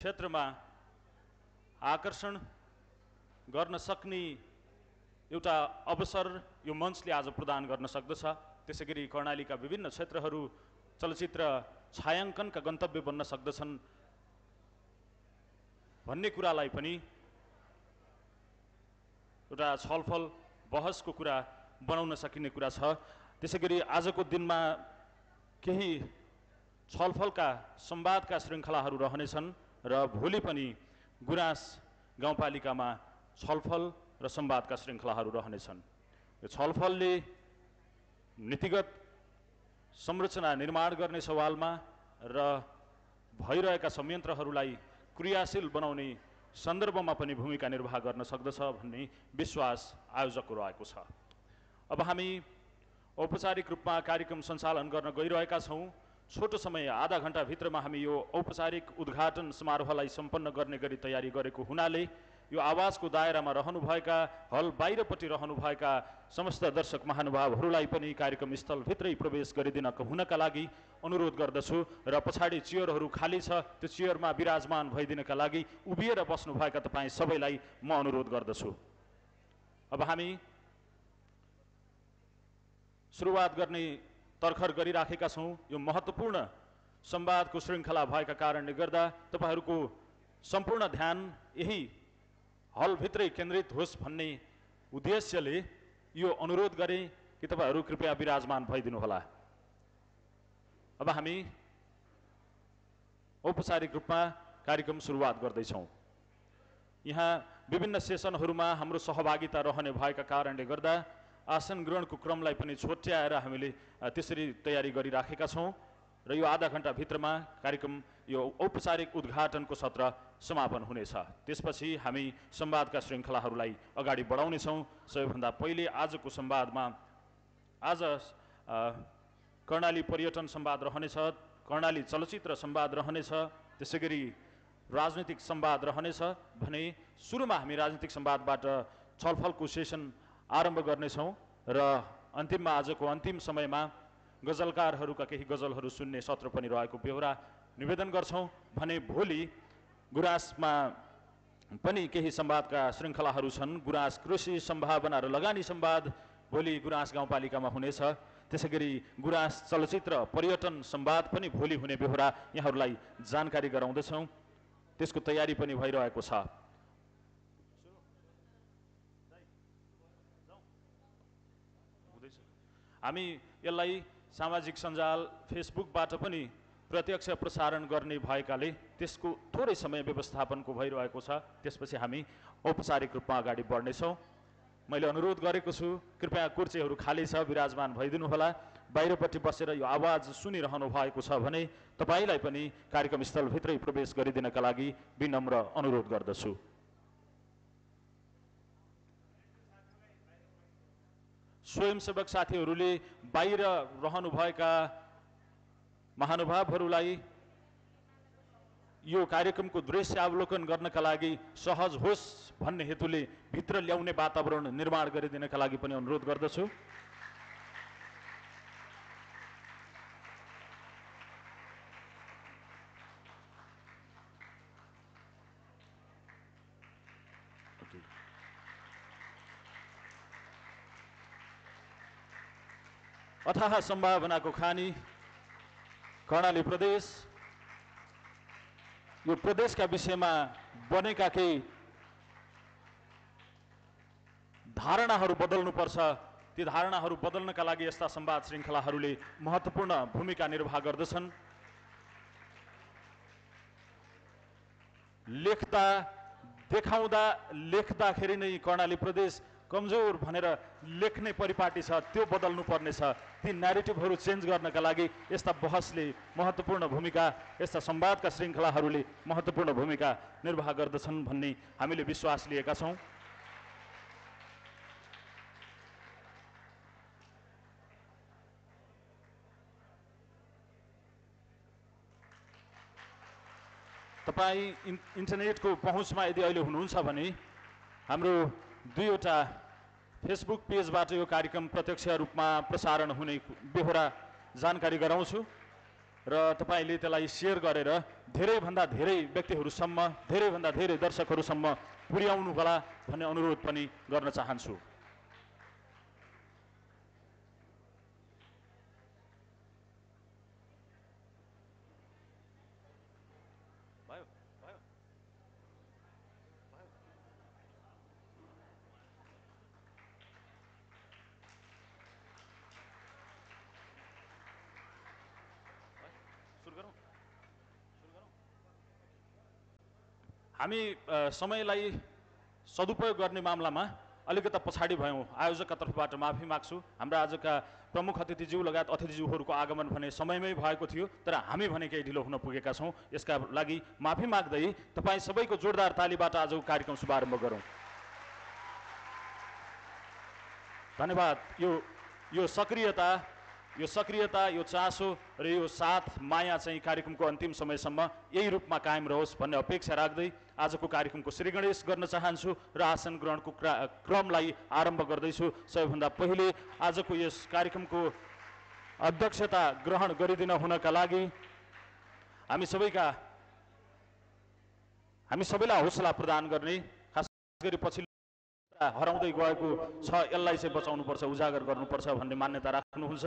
क्षेत्रमा आकर्षण गर्न सक्ने एउटा अवसर यो मञ्चले आज प्रदान गर्न सक्दछ। त्यसैगरी कर्णालीका विभिन्न क्षेत्रहरू चलचित्र छायाङ्कनका गन्तव्य बन्न सक्दछन् भन्ने कुरालाई पनि एउटा छलफल बहसको कुरा बनाउन सकिने कुरा छ। त्यसैगरी आजको दिनमा केही छलफलका संवादका श्रृङ्खलाहरू रहनेछन् र भोलि पनि गुराँस गाउँपालिकामा छलफल र संवादका श्रृङ्खलाहरू रहनेछन्। यो छलफलले नीतिगत संरचना निर्माण गर्ने सवालमा र भइरहेका संयन्त्रहरूलाई क्रियाशील बनाउने सन्दर्भमा पनि भूमिका निर्वाह गर्न सक्दछ भन्ने विश्वास आयोजकको रहेको छ। अब हामी औपचारिक रूपमा कार्यक्रम सञ्चालन गर्न गइरहेका छौँ। छोटो समय आधा घण्टाभित्रमा हामी यो औपचारिक उद्घाटन समारोहलाई सम्पन्न गर्ने गरी तयारी गरेको हुनाले यो आवाजको दायरामा रहनुभएका हल बाहिरपट्टि रहनुभएका समस्त दर्शक महानुभावहरूलाई पनि कार्यक्रम स्थलभित्रै प्रवेश गरिदिन हुनका लागि अनुरोध गर्दछु र पछाडि चेयरहरू खाली छ त्यो चेयरमा विराजमान भइदिनका लागि उभिएर बस्नुभएका तपाईँ सबैलाई म अनुरोध गर्दछु। अब हामी सुरुवात गर्ने तर्खर गरिराखेका छौँ। यो महत्त्वपूर्ण संवादको श्रृङ्खला भएका कारणले गर्दा तपाईँहरूको सम्पूर्ण ध्यान यही हलभित्रै केन्द्रित होस् भन्ने उद्देश्यले यो अनुरोध गरेँ कि तपाईँहरू कृपया विराजमान भइदिनुहोला। अब हामी औपचारिक रूपमा कार्यक्रम सुरुवात गर्दैछौँ। यहाँ विभिन्न सेसनहरूमा हाम्रो सहभागिता रहने भएका कारणले गर्दा आसन ग्रहणको क्रमलाई पनि छोट्याएर हामीले त्यसरी तयारी गरिराखेका छौँ र यो आधा घण्टाभित्रमा कार्यक्रम यो औपचारिक उद्घाटनको सत्र समापन हुनेछ। त्यसपछि हामी संवादका श्रृङ्खलाहरूलाई अगाडि बढाउनेछौँ। सबैभन्दा पहिले आजको संवादमा आज कर्णाली पर्यटन संवाद रहनेछ, कर्णाली चलचित्र संवाद रहनेछ, त्यसैगरी राजनीतिक संवाद रहनेछ भने सुरुमा हामी राजनीतिक संवादबाट छलफलको सेसन आरम्भ गर्नेछौँ र अन्तिममा आजको अन्तिम समयमा गजलकारहरूका केही गजलहरू सुन्ने सत्र पनि रहेको बेहोरा निवेदन गर्छौँ भने भोलि गुराँसमा पनि केही संवादका श्रृङ्खलाहरू छन्। गुराँस कृषि सम्भावना र लगानी संवाद भोलि गुराँस गाउँपालिकामा हुनेछ। त्यसैगरी गुराँस चलचित्र पर्यटन संवाद पनि भोलि हुने बेहोरा यहाँहरूलाई जानकारी गराउँदछौँ। त्यसको तयारी पनि भइरहेको छ। हामी यसलाई सामाजिक सञ्जाल फेसबुकबाट पनि प्रत्यक्ष प्रसारण गर्ने भएकाले त्यसको थोरै समय व्यवस्थापनको भइरहेको छ। त्यसपछि हामी औपचारिक रूपमा अगाडि बढ्नेछौँ। मैले अनुरोध गरेको छु कृपया कुर्सीहरू खाली छ, विराजमान भइदिनुहोला। बाहिरपट्टि बसेर यो आवाज सुनिरहनु भएको छ भने तपाईँलाई पनि कार्यक्रम स्थलभित्रै प्रवेश गरिदिनका लागि विनम्र अनुरोध गर्दछु। स्वयंसेवक साथीहरूले बाहिर रहनुभएका महानुभावहरूलाई यो कार्यक्रमको दृश्य अवलोकन गर्नका लागि सहज होस् भन्ने हेतुले भित्र ल्याउने वातावरण निर्माण गरिदिनका लागि पनि अनुरोध गर्दछु। अथाह सम्भावनाको खानी कर्णाली प्रदेश, यो प्रदेशका विषयमा बनेका केही धारणाहरू बदल्नुपर्छ। ती धारणाहरू बदल्नका लागि यस्ता संवाद श्रृङ्खलाहरूले महत्त्वपूर्ण भूमिका निर्वाह गर्दछन्। लेख्दा देखाउँदा लेख्दाखेरि नै कर्णाली प्रदेश कमजोर भनेर लेख्ने परिपाटी छ, त्यो बदल्नु पर्नेछ। ती न्यारेटिभहरू चेन्ज गर्नका लागि यस्ता बहसले महत्त्वपूर्ण भूमिका, यस्ता संवादका श्रृङ्खलाहरूले महत्त्वपूर्ण भूमिका निर्वाह गर्दछन् भन्ने हामीले विश्वास लिएका छौँ। तपाईँ इन्टरनेटको पहुँचमा यदि अहिले हुनुहुन्छ भने हाम्रो दुईवटा फेसबुक पेजबाट यो कार्यक्रम प्रत्यक्ष रूपमा प्रसारण हुने बेहोरा जानकारी गराउँछु। र तपाईले त्यसलाई शेयर गरेर धेरैभन्दा धेरै व्यक्तिहरूसम्म धेरैभन्दा धेरै दर्शकहरूसम्म पुर्याउनु होला भन्ने अनुरोध पनि गर्न चाहन्छु। हामी समयलाई सदुपयोग गर्ने मामलामा अलिकता पछाडि भयौँ। आयोजकका तर्फबाट माफी माग्छु। हाम्रा आजका प्रमुख अतिथिज्यू लगायत अतिथिज्यूहरूको आगमन भने समयमै भएको थियो, तर हामी भने केही ढिलो हुन पुगेका छौँ। यसका लागि माफी माग्दै तपाईँ सबैको जोरदार तालीबाट आजको कार्यक्रम शुभारम्भ गरौँ। धन्यवाद। यो सक्रियता, यो चासो र यो साथ माया चाहिँ कार्यक्रमको अन्तिम समयसम्म यही रूपमा कायम रहोस् भन्ने अपेक्षा राख्दै आजको कार्यक्रमको श्रीगणेश गर्न चाहन्छु र आसन ग्रहणको क्रमलाई आरम्भ गर्दैछु। सबैभन्दा पहिले आजको यस कार्यक्रमको अध्यक्षता ग्रहण गरिदिन हुनका लागि हामी सबैलाई हौसला प्रदान गर्ने, खास गरी पछिल्लो हराउँदै गएको छ यसलाई चाहिँ बचाउनुपर्छ, उजागर गर्नुपर्छ भन्ने मान्यता राख्नुहुन्छ।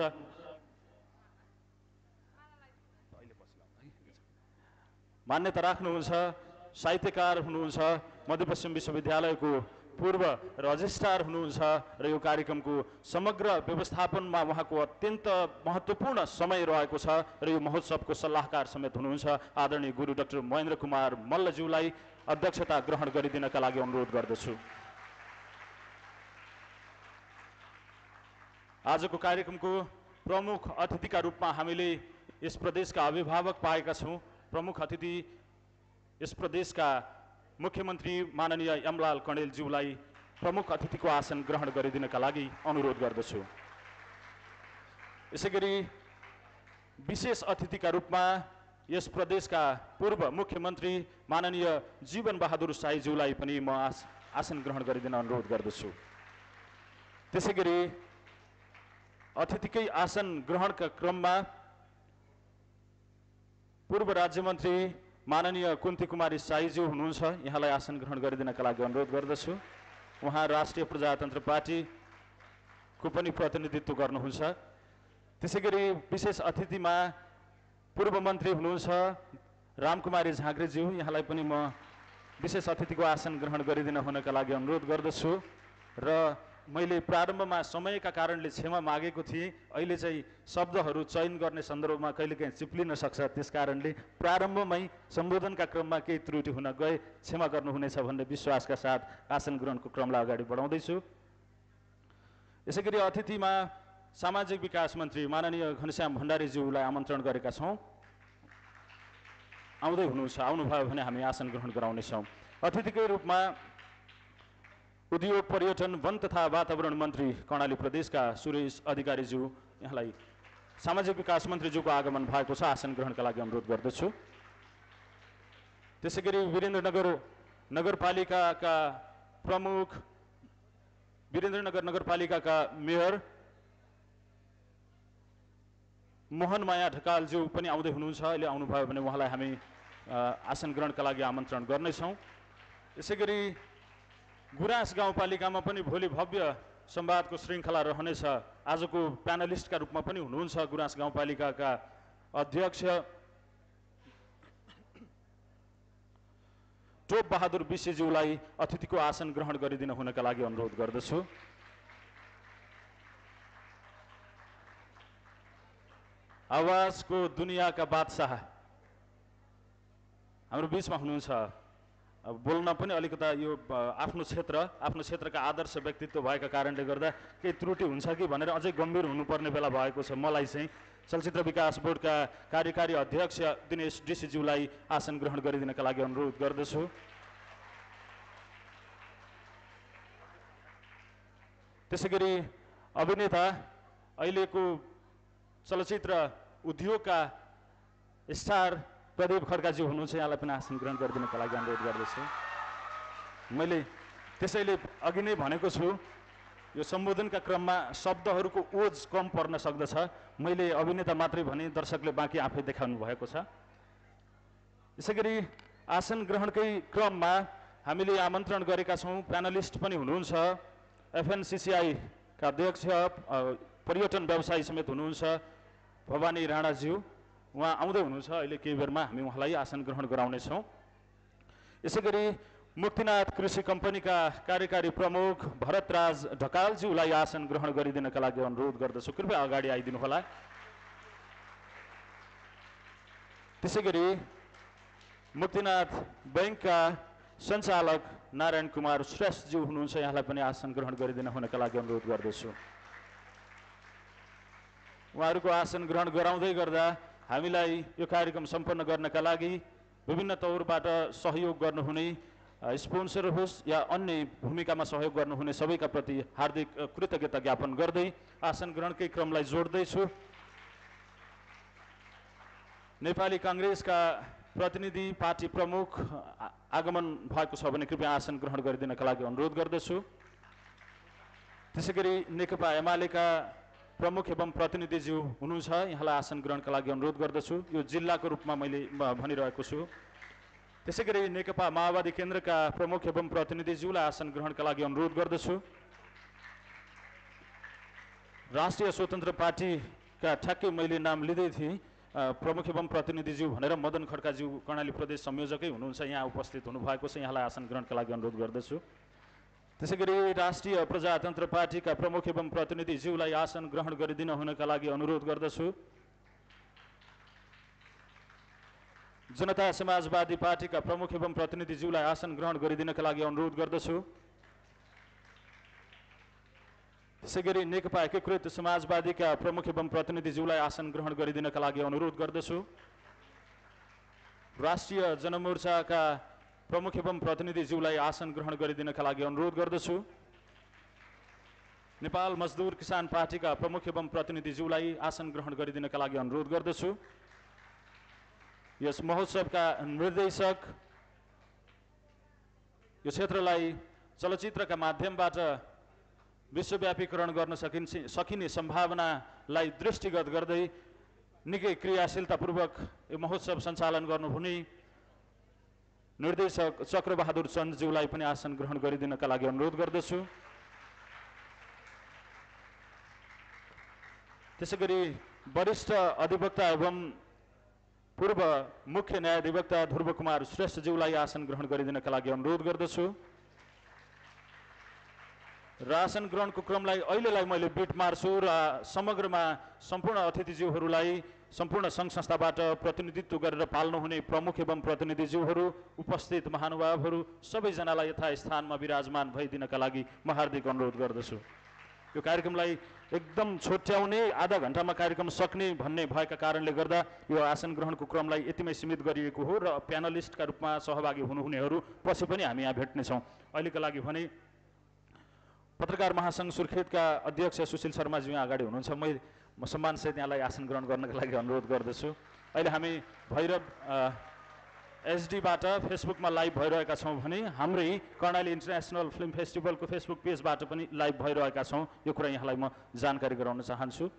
साहित्यकार हुनुहुन्छ, मध्यपश्चिम विश्वविद्यालयको पूर्व रजिस्ट्रार हुनुहुन्छ र यो कार्यक्रमको समग्र व्यवस्थापनमा उहाँको अत्यन्त महत्त्वपूर्ण समय रहेको छ र यो महोत्सवको सल्लाहकार समेत हुनुहुन्छ आदरणीय गुरु डाक्टर महेन्द्र कुमार मल्लज्यूलाई अध्यक्षता ग्रहण गरिदिनका लागि अनुरोध गर्दछु। आजको कार्यक्रमको प्रमुख अतिथिका रूपमा हामीले यस प्रदेशका अभिभावक पाएका छौँ। प्रमुख अतिथि यस प्रदेशका मुख्यमन्त्री माननीय यमलाल कणेलज्यूलाई प्रमुख अतिथिको आसन ग्रहण गरिदिनका लागि अनुरोध गर्दछु। यसैगरी विशेष अतिथिका रूपमा यस प्रदेशका पूर्व मुख्यमन्त्री माननीय जीवन बहादुर साईज्यूलाई पनि म आसन ग्रहण गरिदिन अनुरोध गर्दछु। त्यसैगरी अतिथिकै आसन ग्रहणका क्रममा पूर्व राज्यमन्त्री माननीय कुन्ती कुमारी साईज्यू हुनुहुन्छ, यहाँलाई आसन ग्रहण गरिदिनका लागि अनुरोध गर्दछु। उहाँ राष्ट्रिय प्रजातन्त्र पार्टीको पनि प्रतिनिधित्व गर्नुहुन्छ। त्यसैगरी विशेष अतिथिमा पूर्व मन्त्री हुनुहुन्छ रामकुमारी झाँक्रीज्यू, यहाँलाई पनि म विशेष अतिथिको आसन ग्रहण गरिदिन हुनका लागि अनुरोध गर्दछु। र मैले प्रारम्भमा समयका कारणले क्षमा मागेको थिएँ, अहिले चाहिँ शब्दहरू चयन गर्ने सन्दर्भमा कहिलेकाहीँ चिप्लिन सक्छ, त्यस कारणले प्रारम्भमै सम्बोधनका क्रममा केही त्रुटि हुन गए क्षमा गर्नुहुनेछ भन्ने विश्वासका साथ आसन ग्रहणको क्रमलाई अगाडि बढाउँदैछु। यसैगरी अतिथिमा सामाजिक विकास मन्त्री माननीय घनश्याम भण्डारीज्यूलाई आमन्त्रण गरेका छौँ। आउनुभयो भने हामी आसन ग्रहण गराउनेछौँ। अतिथिकै रूपमा उद्योग पर्यटन वन तथा वातावरण मन्त्री कर्णाली प्रदेशका सुरेश अधिकारीज्यू, यहाँलाई सामाजिक विकास मन्त्रीज्यूको आगमन भएको छ, आसन ग्रहणका लागि अनुरोध गर्दछु। त्यसैगरी वीरेन्द्रनगर नगरपालिकाका प्रमुख, वीरेन्द्रनगर नगरपालिकाका मेयर मोहनमाया ढकालज्यू पनि आउँदै हुनुहुन्छ। अहिले आउनुभयो भने उहाँलाई हामी आसन ग्रहणका लागि आमन्त्रण गर्नेछौँ। यसैगरी गुराँस गाउँपालिकामा पनि भोलि भव्य संवादको श्रृङ्खला रहनेछ। आजको प्यानलिस्टका रूपमा पनि हुनुहुन्छ गुराँस गाउँपालिकाका अध्यक्ष टोप बहादुर विशेज्यूलाई अतिथिको आसन ग्रहण गरिदिन हुनका लागि अनुरोध गर्दछु। आवाजको दुनियाँका बादशाह हाम्रो बिचमा हुनुहुन्छ। अब बोल्न पनि अलिकता यो आफ्नो क्षेत्रका आदर्श व्यक्तित्व भएका कारणले गर्दा केही त्रुटि हुन्छ कि भनेर अझै गम्भीर हुनुपर्ने बेला भएको छ। मलाई चाहिँ चलचित्र विकास बोर्डका कार्यकारी अध्यक्ष दिनेश डिसीज्यूलाई आसन ग्रहण गरिदिनका लागि अनुरोध गर्दछु। त्यसैगरी अभिनेता अहिलेको चलचित्र उद्योगका स्टार प्रदीप खड्काज्यू हुनुहुन्छ, यहाँलाई पनि आसन ग्रहण गरिदिनका लागि अनुरोध गर्दछु। मैले त्यसैले अघि नै भनेको छु, यो सम्बोधनका क्रममा शब्दहरूको ओज कम पर्न सक्दछ। मैले अभिनेता मात्रै भने दर्शकले बाँकी आफै देखाउनु भएको छ। यसैगरी आसन ग्रहणकै क्रममा हामीले आमन्त्रण गरेका छौँ प्यानलिस्ट पनि हुनुहुन्छ। एफएनसिसिआई का अध्यक्ष पर्यटन व्यवसायी समेत हुनुहुन्छ भवानी राणाज्यू, उहाँ आउँदै हुनुहुन्छ। अहिले केही बेरमा हामी उहाँलाई आसन ग्रहण गराउनेछौँ। यसैगरी मुक्तिनाथ कृषि कम्पनीका कार्यकारी प्रमुख भरतराज ढकालज्यूलाई आसन ग्रहण गरिदिनका लागि अनुरोध गर्दछु। कृपया अगाडि आइदिनु होला। त्यसैगरी मुक्तिनाथ बैंकका सञ्चालक नारायण कुमार श्रेष्ठज्यू हुनुहुन्छ, यहाँलाई पनि आसन ग्रहण गरिदिन हुनका लागि अनुरोध गर्दछु। उहाँहरूको आसन ग्रहण गराउँदै गर्दा हामीलाई यो कार्यक्रम सम्पन्न गर्नका लागि विभिन्न तौरबाट सहयोग गर्नुहुने स्पोन्सर होस् या अन्य भूमिकामा सहयोग गर्नुहुने सबैका प्रति हार्दिक कृतज्ञता ज्ञापन गर्दै आसन ग्रहणकै क्रमलाई जोड्दैछु। नेपाली काङ्ग्रेसका प्रतिनिधि पार्टी प्रमुख आगमन भएको छ भने कृपया आसन ग्रहण गरिदिनका लागि अनुरोध गर्दछु। त्यसैगरी नेकपा एमालेका प्रमुख एवं प्रतिनिधिज्यू हुनुहुन्छ, यहाँलाई आसन ग्रहणका लागि अनुरोध गर्दछु। यो जिल्लाको रूपमा मैले भनिरहेको छु। त्यसैगरी नेकपा माओवादी केन्द्रका प्रमुख एवं प्रतिनिधिज्यूलाई आसन ग्रहणका लागि अनुरोध गर्दछु। राष्ट्रिय स्वतन्त्र पार्टीका ठ्याक्कै मैले नाम लिँदै थिएँ प्रमुख एवं प्रतिनिधिज्यू भनेर मदन खड्काज्यू कर्णाली प्रदेश संयोजकै हुनुहुन्छ, यहाँ उपस्थित हुनुभएको छ, यहाँलाई आसन ग्रहणका लागि अनुरोध गर्दछु। त्यसैगरी राष्ट्रिय प्रजातन्त्र पार्टीका प्रमुख एवं प्रतिनिधिज्यूलाई आसन ग्रहण गरिदिन हुनका लागि अनुरोध गर्दछु। जनता समाजवादी पार्टीका प्रमुख एवं प्रतिनिधिज्यूलाई आसन ग्रहण गरिदिनका लागि अनुरोध गर्दछु। त्यसैगरी नेकपा एकीकृत समाजवादीका प्रमुख एवं प्रतिनिधिज्यूलाई आसन ग्रहण गरिदिनका लागि अनुरोध गर्दछु। राष्ट्रिय जनमोर्चाका प्रमुख एवं प्रतिनिधिज्यूलाई आसन ग्रहण गरिदिनका लागि अनुरोध गर्दछु। नेपाल मजदुर किसान पार्टीका प्रमुख एवं प्रतिनिधिज्यूलाई आसन ग्रहण गरिदिनका लागि अनुरोध गर्दछु। यस महोत्सवका निर्देशक, यो क्षेत्रलाई चलचित्रका माध्यमबाट विश्वव्यापीकरण गर्न सकिने सम्भावनालाई दृष्टिगत गर्दै निकै क्रियाशीलतापूर्वक यो महोत्सव सञ्चालन गर्नुहुने निर्देशक चक्रबहादुर चन्दज्यूलाई पनि आसन ग्रहण गरिदिनका लागि अनुरोध गर्दछु। त्यसैगरी वरिष्ठ अधिवक्ता एवं पूर्व मुख्य न्यायाधिवक्ता ध्रुव कुमार श्रेष्ठज्यूलाई आसन ग्रहण गरिदिनका लागि अनुरोध गर्दछु। र आसन ग्रहणको क्रमलाई अहिलेलाई मैले बिट मार्छु र समग्रमा सम्पूर्ण अतिथिज्यूहरूलाई सम्पूर्ण सङ्घ संस्थाबाट प्रतिनिधित्व गरेर पाल्नुहुने प्रमुख एवं प्रतिनिधिज्यूहरू, उपस्थित महानुभावहरू सबैजनालाई यथास्थानमा विराजमान भइदिनका लागि म हार्दिक अनुरोध गर्दछु। यो कार्यक्रमलाई एकदम छोट्याउने, आधा घण्टामा कार्यक्रम सक्ने भन्ने भएका कारणले गर्दा यो आसन ग्रहणको क्रमलाई यतिमै सीमित गरिएको हो र प्यानलिस्टका रूपमा सहभागी हुनुहुनेहरू पछि पनि हामी यहाँ भेट्नेछौँ। अहिलेका लागि भने पत्रकार महासङ्घ सुर्खेतका अध्यक्ष सुशील शर्माजी यहाँ अगाडि हुनुहुन्छ, म सम्मानसहित यहाँलाई आसन ग्रहण गर्नका लागि अनुरोध गर्दछु। अहिले हामी भैरव एचडीबाट फेसबुकमा लाइभ भइरहेका छौँ भने हाम्रै कर्णाली इन्टरनेसनल फिल्म फेस्टिभलको फेसबुक पेजबाट पनि लाइभ भइरहेका छौँ। यो कुरा यहाँलाई म जानकारी गराउन चाहन्छु।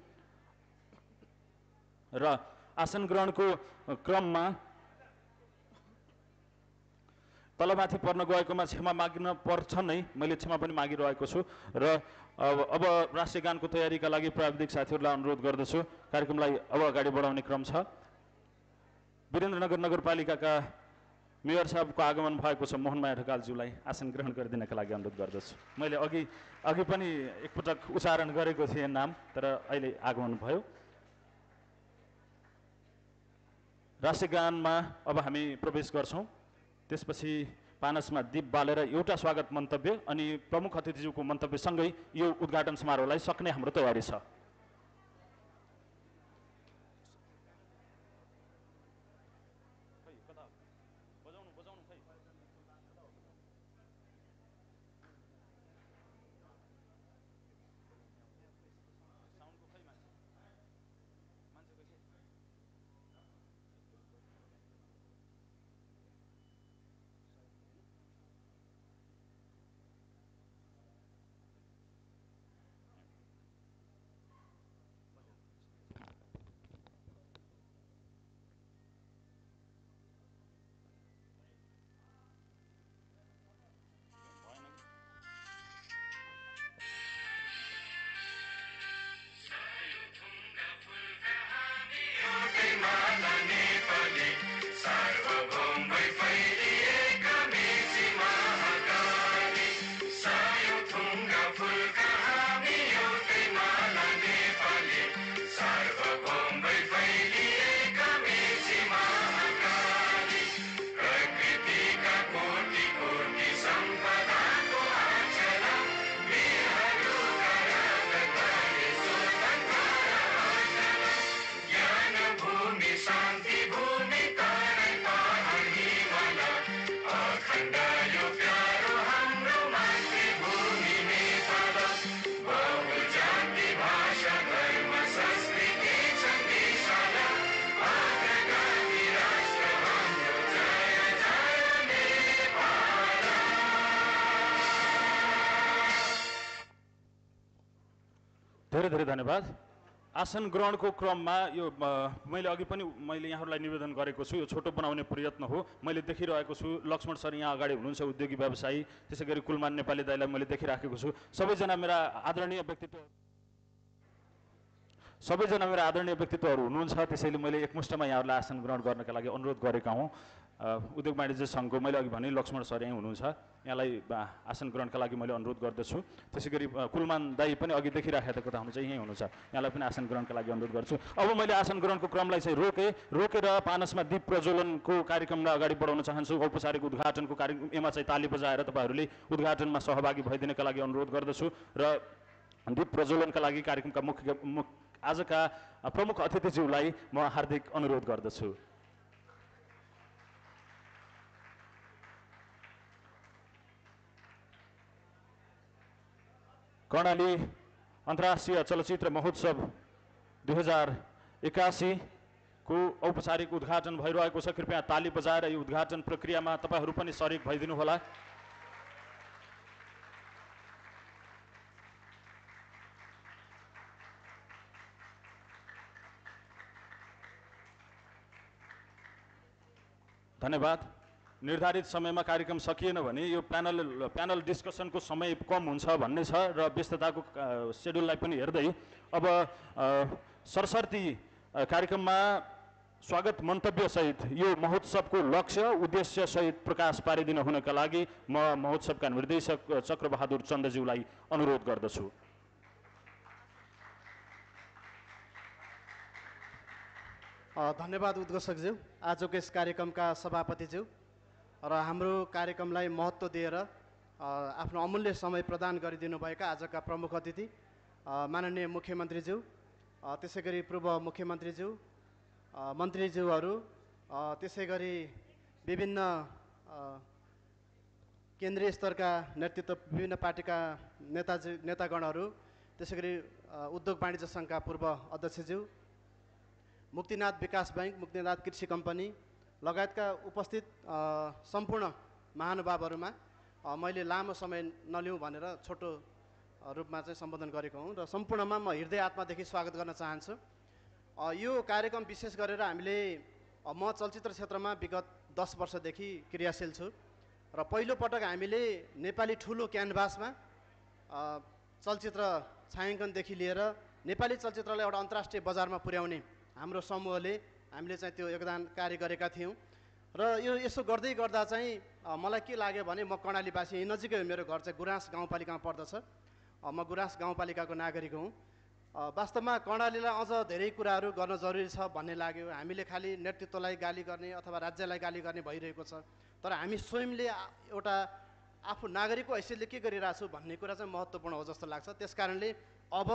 र आसन ग्रहणको क्रममा तलमाथि पर्न गएकोमा क्षमा माग्न पर्छ नै, मैले क्षमा पनि मागिरहेको छु। र अब राष्ट्रिय गानको तयारीका लागि प्राविधिक साथीहरूलाई अनुरोध गर्दछु। कार्यक्रमलाई अब अगाडि बढाउने क्रम छ। वीरेन्द्रनगर नगरपालिकाका मेयर साहबको आगमन भएको छ, मोहनमाया ढकालज्यूलाई आसन ग्रहण गरिदिनका लागि अनुरोध गर्दछु। मैले अघि पनि एकपटक उच्चारण गरेको थिएँ नाम, तर अहिले आगमन भयो। राष्ट्रिय गानमा अब हामी प्रवेश गर्छौँ। त्यसपछि पानसमा दीप बालेर एउटा स्वागत मन्तव्य अनि प्रमुख अतिथिज्यूको मन्तव्यसँगै यो उद्घाटन समारोहलाई सक्ने हाम्रो तयारी छ। धेरै धेरै धन्यवाद। आसन ग्रहणको क्रममा यो मैले अघि पनि मैले यहाँहरूलाई निवेदन गरेको छु, यो छोटो बनाउने प्रयत्न हो। मैले देखिरहेको छु लक्ष्मण सर यहाँ अगाडि हुनुहुन्छ, उद्योगी व्यवसायी, त्यसै गरी कुलमान नेपाली दाइलाई मैले देखिराखेको छु। सबैजना मेरा आदरणीय व्यक्तित्वहरू हुनुहुन्छ, त्यसैले मैले एकमुष्टमा यहाँहरूलाई आसन ग्रहण गर्नका लागि अनुरोध गरेका हुँ। उद्योग वाणिज्य सङ्घको मैले अघि भने लक्ष्मण सर यहीँ हुनुहुन्छ, यहाँलाई आसन ग्रहणका लागि मैले अनुरोध गर्दछु। त्यसै गरी कुलमान दाई पनि अघि देखिराखेको हुनुहुन्छ, यहीँ हुनुहुन्छ, यहाँलाई पनि आसन ग्रहणका लागि अनुरोध गर्छु। अब मैले आसन ग्रहणको क्रमलाई चाहिँ रोकेर पानसमा दीप प्रज्वलनको कार्यक्रमलाई अगाडि बढाउन चाहन्छु। औपचारिक उद्घाटनको कार्यक्रममा चाहिँ ताली बजाएर तपाईँहरूले उद्घाटनमा सहभागी भइदिनका लागि अनुरोध गर्दछु र दीप प्रज्वलनका लागि कार्यक्रमका आजका प्रमुख अतिथिज्यूलाई म हार्दिक अनुरोध गर्दछु। कर्णाली अन्तर्राष्ट्रिय चलचित्र महोत्सव 2081 को औपचारिक उद्घाटन भइरहेको छ। कृपया ताली बजाएर यो उद्घाटन प्रक्रियामा तपाईहरू पनि सरिक भइदिनु होला। धन्यवाद। निर्धारित समयमा कार्यक्रम सकिएन भने यो प्यानल डिस्कसनको समय कम हुन्छ भन्ने छ र व्यस्तताको सेड्युललाई पनि हेर्दै अब सरसर्ती कार्यक्रममा स्वागत मन्तव्य सहित यो महोत्सवको लक्ष्य उद्देश्य सहित प्रकाश पारिदिन हुनका लागि म महोत्सवका निर्देशक चक्रबहादुर चन्दज्यूलाई अनुरोध गर्दछु। धन्यवाद उद्घोषकज्यू, आजको यस कार्यक्रमका सभापतिज्यू र हाम्रो कार्यक्रमलाई महत्त्व दिएर आफ्नो अमूल्य समय प्रदान गरिदिनुभएका आजका प्रमुख अतिथि माननीय मुख्यमन्त्रीज्यू, त्यसै गरी पूर्व मुख्यमन्त्रीज्यू, मन्त्रीज्यूहरू, त्यसै गरी विभिन्न केन्द्रीय स्तरका नेतृत्व, विभिन्न पार्टीका नेतागणहरू, त्यसै गरी उद्योग वाणिज्य सङ्घका पूर्व अध्यक्षज्यू, मुक्तिनाथ विकास बैंक, मुक्तिनाथ कृषि कम्पनी लगायतका उपस्थित सम्पूर्ण महानुभावहरूमा मैले लामो समय नलिउँ भनेर छोटो रूपमा चाहिँ सम्बोधन गरेको हुँ र सम्पूर्णमा म हृदय आत्मादेखि स्वागत गर्न चाहन्छु। यो कार्यक्रम विशेष गरेर हामीले म चलचित्र क्षेत्रमा विगत 10 वर्षदेखि क्रियाशील छु र पहिलो पटक हामीले नेपाली ठुलो क्यानभासमा चलचित्र छायाङ्कनदेखि लिएर नेपाली चलचित्रलाई एउटा अन्तर्राष्ट्रिय बजारमा पुर्याउने हाम्रो समूहले हामीले चाहिँ त्यो योगदान कार्य गरेका थियौँ र यसो गर्दै गर्दा चाहिँ मलाई के लाग्यो भने म कर्णालीवासी, यहीँ नजिकै मेरो घर चाहिँ गुराँस गाउँपालिकामा पर्दछ, म गुराँस गाउँपालिकाको नागरिक हुँ। वास्तवमा कर्णालीलाई अझ धेरै कुराहरू गर्न जरुरी छ भन्ने लाग्यो। हामीले खालि नेतृत्वलाई गाली गर्ने अथवा राज्यलाई गाली गर्ने भइरहेको छ, तर हामी स्वयंले एउटा आफू नागरिकको हैसियतले के गरिरहेको छु भन्ने कुरा चाहिँ महत्त्वपूर्ण हो जस्तो लाग्छ। त्यस कारणले अब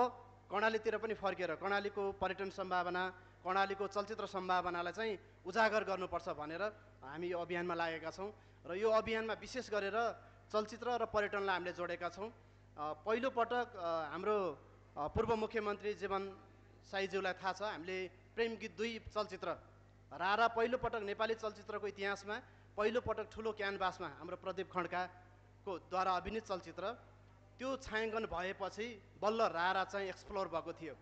कर्णालीतिर पनि फर्केर कर्णालीको पर्यटन सम्भावना, कर्णालीको चलचित्र सम्भावनालाई चाहिँ उजागर गर्नुपर्छ भनेर हामी यो अभियानमा लागेका छौँ र यो अभियानमा विशेष गरेर चलचित्र र पर्यटनलाई हामीले जोडेका छौँ। पहिलो पटक हाम्रो पूर्व मुख्यमन्त्री जीवन साईज्यूलाई थाहा छ, हामीले प्रेम गीत 2 चलचित्र रारा पहिलो पटक नेपाली चलचित्रको इतिहासमा पहिलो पटक ठुलो क्यानभासमा हाम्रो प्रदीप खड्काको द्वारा अभिनीत चलचित्र त्यो छायाङ्कन भएपछि बल्ल रारा चाहिँ एक्सप्लोर भएको थियो।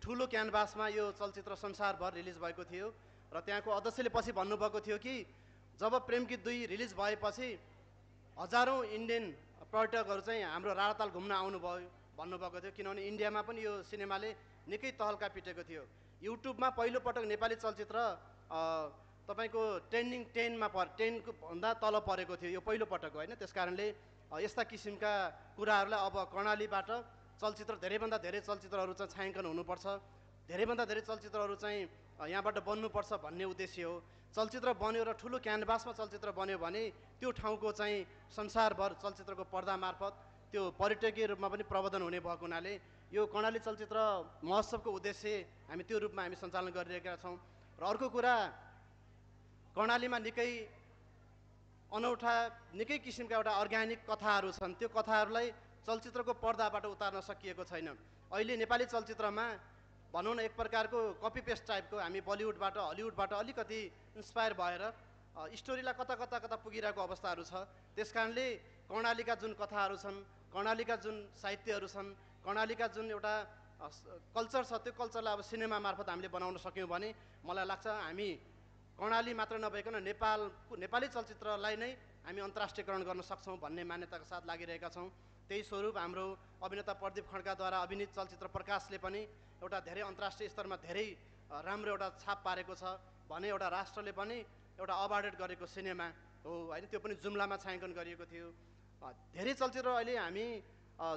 ठुलो क्यानभासमा यो चलचित्र संसारभर रिलिज भएको थियो र त्यहाँको अध्यक्षले पछि भन्नुभएको थियो कि जब प्रेम गीत 2 रिलिज भएपछि हजारौँ इन्डियन पर्यटकहरू चाहिँ हाम्रो राराताल घुम्न आउनुभयो भन्नुभएको थियो, किनभने इन्डियामा पनि यो सिनेमाले निकै तहल्का पिटेको थियो। युट्युबमा पहिलो पटक नेपाली चलचित्र तपाईँको ट्रेन्डिङ 10मा 10को भन्दा तल परेको थियो, यो पहिलो पटक हो होइन। त्यस कारणले यस्ता किसिमका कुराहरूलाई अब कर्णालीबाट चलचित्र धेरैभन्दा धेरै चलचित्रहरू चाहिँ छायाङ्कन हुनुपर्छ, धेरैभन्दा धेरै चलचित्रहरू चाहिँ यहाँबाट बन्नुपर्छ भन्ने उद्देश्य हो। चलचित्र बन्यो र ठुलो क्यानभासमा चलचित्र बन्यो भने त्यो ठाउँको चाहिँ संसारभर चलचित्रको पर्दा मार्फत त्यो पर्यटकीय रूपमा पनि प्रवर्धन हुने भएको हुनाले यो कर्णाली चलचित्र महोत्सवको उद्देश्य हामी त्यो रूपमा हामी सञ्चालन गरिरहेका छौँ। र अर्को कुरा, कर्णालीमा निकै अनौठा निकै किसिमका एउटा अर्ग्यानिक कथाहरू छन्। त्यो कथाहरूलाई चलचित्रको पर्दाबाट उतार्न सकिएको छैन। अहिले नेपाली चलचित्रमा भनौँ न एक प्रकारको कपी पेस्ट टाइपको हामी बलिउडबाट हलिउडबाट अलिकति इन्स्पायर भएर स्टोरीलाई कता कता कता पुगिरहेको अवस्थाहरू छ। त्यस कारणले कर्णालीका जुन कथाहरू छन्, कर्णालीका जुन साहित्यहरू छन्, कर्णालीका जुन एउटा कल्चर छ, त्यो कल्चरलाई अब सिनेमा मार्फत हामीले बनाउन सक्यौँ भने मलाई लाग्छ हामी कर्णाली मात्र नभइकन नेपाली चलचित्रलाई नै हामी अन्तर्राष्ट्रियकरण गर्न सक्छौँ भन्ने मान्यताका साथ लागिरहेका छौँ। त्यही स्वरूप हाम्रो अभिनेता प्रदीप खड्काद्वारा अभिनीत चलचित्र प्रकाशले पनि एउटा धेरै अन्तर्राष्ट्रिय स्तरमा धेरै राम्रो एउटा छाप पारेको छ भने एउटा राष्ट्रले पनि एउटा अवार्डेड गरेको सिनेमा हो होइन। त्यो पनि जुम्लामा छायाङ्कन गरिएको थियो। धेरै चलचित्र अहिले हामी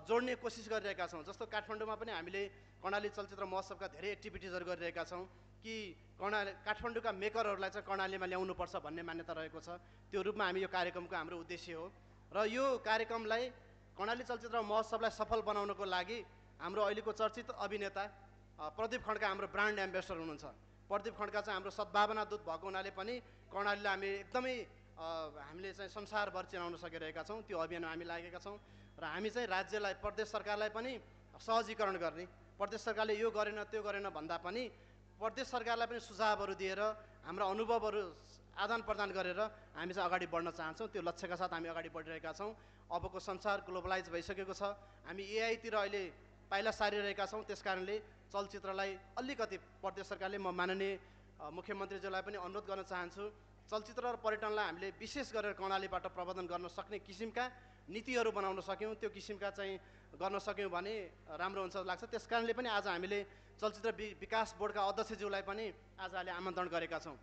जोड्ने कोसिस गरिरहेका छौँ। जस्तो काठमाडौँमा पनि हामीले कर्णाली चलचित्र महोत्सवका धेरै एक्टिभिटिजहरू गरिरहेका छौँ कि काठमाडौँका मेकरहरूलाई चाहिँ कर्णालीमा ल्याउनुपर्छ भन्ने मान्यता रहेको छ। त्यो रूपमा हामी यो कार्यक्रमको हाम्रो उद्देश्य हो र यो कार्यक्रमलाई कर्णाली चलचित्र महोत्सवलाई सफल बनाउनको लागि हाम्रो अहिलेको चर्चित अभिनेता प्रदीप खड्का हाम्रो ब्रान्ड एम्बेसडर हुनुहुन्छ। प्रदीप खड्का चाहिँ हाम्रो सद्भावना दूत भएको हुनाले पनि कर्णालीलाई हामी एकदमै हामीले चाहिँ संसारभर चिनाउन सकिरहेका छौँ। त्यो अभियानमा हामी लागेका छौँ र हामी चाहिँ राज्यलाई प्रदेश सरकारलाई पनि सहजीकरण गर्ने, प्रदेश सरकारले यो गरेन त्यो गरेन भन्दा पनि प्रदेश सरकारलाई पनि सुझावहरू दिएर हाम्रा अनुभवहरू आदान प्रदान गरेर हामी चाहिँ अगाडि बढ्न चाहन्छौँ। त्यो लक्ष्यका साथ हामी अगाडि बढिरहेका छौँ। अबको संसार ग्लोबलाइज भइसकेको छ। हामी एआईतिर अहिले पाइला सारिरहेका छौँ। त्यस कारणले चलचित्रलाई अलिकति प्रदेश सरकारले म माननीय मुख्यमन्त्रीज्यूलाई पनि अनुरोध गर्न चाहन्छु, चलचित्र र पर्यटनलाई हामीले विशेष गरेर कर्णालीबाट प्रबन्धन गर्न सक्ने किसिमका नीतिहरू बनाउन सक्यौँ, त्यो किसिमका चाहिँ गर्न सक्यौँ भने राम्रो हुन्छ लाग्छ। त्यस कारणले पनि आज हामीले चलचित्र विकास बोर्डका अध्यक्षज्यूलाई पनि आज अहिले आमन्त्रण गरेका छौँ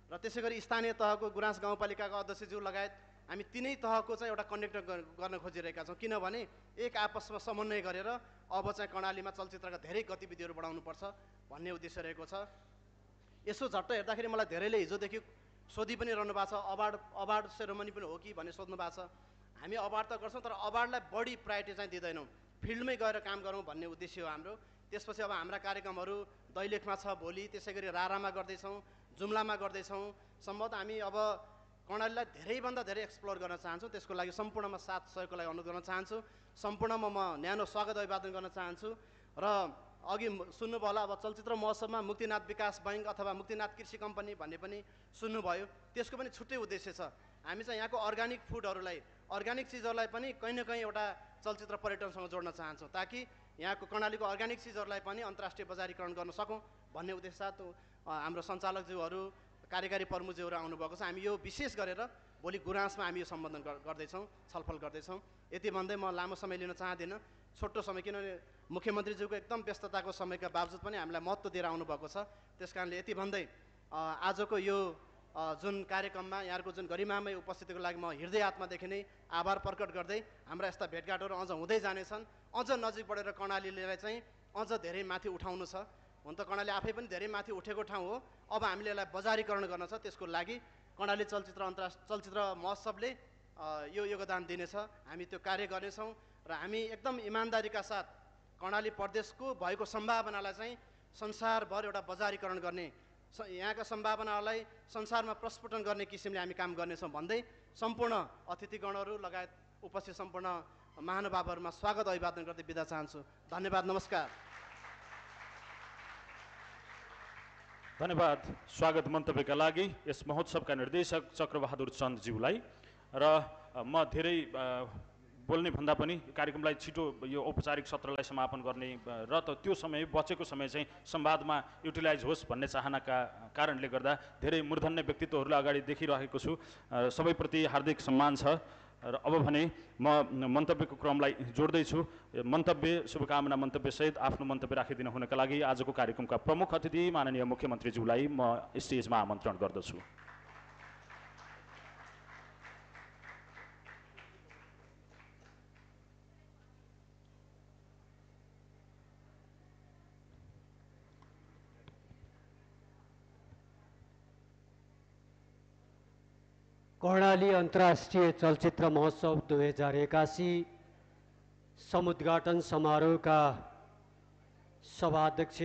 र त्यसै गरी स्थानीय तहको गुराँस गाउँपालिकाका अध्यक्षज्यू लगायत हामी तिनै तहको चाहिँ एउटा कनेक्ट गर्न खोजिरहेका छौँ। किनभने एक आपसमा समन्वय गरेर अब चाहिँ कर्णालीमा चलचित्रका धेरै गतिविधिहरू बढाउनुपर्छ भन्ने उद्देश्य रहेको छ। यसो झट्ट हेर्दाखेरि मलाई धेरैले हिजोदेखि सोधि पनि रहनु भएको छ, अवार्ड सेरोमनी पनि हो कि भन्ने सोध्नु भएको छ। हामी अवार्ड त गर्छौँ तर अवार्डलाई बढी प्रायोरिटी चाहिँ दिँदैनौँ, फिल्डमै गएर काम गरौँ भन्ने उद्देश्य हो हाम्रो। त्यसपछि अब हाम्रा कार्यक्रमहरू दैलेखमा छ भोलि, त्यसै गरी रारामा गर्दैछौँ, जुम्लामा गर्दैछौँ। सम्भवतः हामी अब कर्णालीलाई धेरैभन्दा धेरै एक्सप्लोर गर्न चाहन्छौँ। त्यसको लागि सम्पूर्णमा साथ सहयोगको लागि अनुरोध गर्न चाहन्छु। सम्पूर्णमा म न्यानो स्वागत अभिवादन गर्न चाहन्छु र अघि सुन्नुभयो होला अब चलचित्र महोत्सवमा मुक्तिनाथ विकास बैङ्क अथवा मुक्तिनाथ कृषि कम्पनी भन्ने पनि सुन्नुभयो। त्यसको पनि छुट्टै उद्देश्य छ। हामी चाहिँ यहाँको अर्ग्यानिक फुडहरूलाई, अर्ग्यानिक चिजहरूलाई पनि कहीँ न कहीँ एउटा चलचित्र पर्यटनसँग जोड्न चाहन्छौँ ताकि यहाँको कर्णालीको अर्ग्यानिक चिजहरूलाई पनि अन्तर्राष्ट्रिय बजारीकरण गर्न सकौँ भन्ने उद्देश्य साथ हाम्रो सञ्चालकज्यूहरू, कार्यकारी प्रमुखज्यूहरू आउनुभएको छ। हामी यो विशेष गरेर भोलि गुराँसमा हामी यो सम्बोधन गर्दैछौँ, छलफल गर्दैछौँ। यति भन्दै म लामो समय लिन चाहदिनँ, छोटो समय, किनभने मुख्यमन्त्रीज्यूको एकदम व्यस्तताको समयका बावजुद पनि हामीलाई महत्त्व दिएर आउनुभएको छ। त्यस कारणले यति भन्दै आजको यो जुन कार्यक्रममा यहाँहरूको जुन गरिमामय उपस्थितिको लागि म हृदय आत्मादेखि नै आभार प्रकट गर्दै हाम्रा यस्ता भेटघाटहरू अझ हुँदै जानेछन्। अझ नजिक बढेर कर्णालीलाई चाहिँ अझ धेरै माथि उठाउनु छ। हुन त कर्णाली आफै पनि धेरै माथि उठेको ठाउँ हो। अब हामीले यसलाई बजारीकरण गर्न छ। त्यसको लागि कर्णाली चलचित्र महोत्सवले यो योगदान दिनेछ। हामी त्यो कार्य गर्नेछौँ र हामी एकदम इमान्दारीका साथ कर्णाली प्रदेशको भएको सम्भावनालाई चाहिँ संसारभर एउटा बजारीकरण गर्ने, यहाँका सम्भावनालाई संसारमा प्रस्फुटन गर्ने किसिमले हामी काम गर्नेछौँ भन्दै सम्पूर्ण अतिथिगणहरू लगायत उपस्थित सम्पूर्ण महानुभावहरूमा स्वागत अभिवादन गर्दै बिदा चाहन्छु। धन्यवाद, नमस्कार। धन्यवाद स्वागत मन्तव्यका लागि यस महोत्सवका निर्देशक चक्रबहादुर चन्दज्यूलाई। र म धेरै बोल्ने भन्दा पनि कार्यक्रमलाई छिटो यो औपचारिक सत्रलाई समापन गर्ने र त्यो समय बचेको समय चाहिँ संवादमा युटिलाइज होस् भन्ने चाहनाका कारणले गर्दा धेरै मूर्धन्य व्यक्तित्वहरूलाई अगाडि देखिरहेको छु। सबैप्रति हार्दिक सम्मान छ र अब भने म मन्तव्यको क्रमलाई जोड्दैछु। मन्तव्य शुभकामना मन्तव्यसहित आफ्नो मन्तव्य राखिदिनु हुनका लागि आजको कार्यक्रमका प्रमुख अतिथि माननीय मुख्यमन्त्रीज्यूलाई म स्टेजमा आमन्त्रण गर्दछु। कर्णाली अन्तर्राष्ट्रिय चलचित्र महोत्सव 2081 समुद्घाटन समारोहका सभाध्यक्ष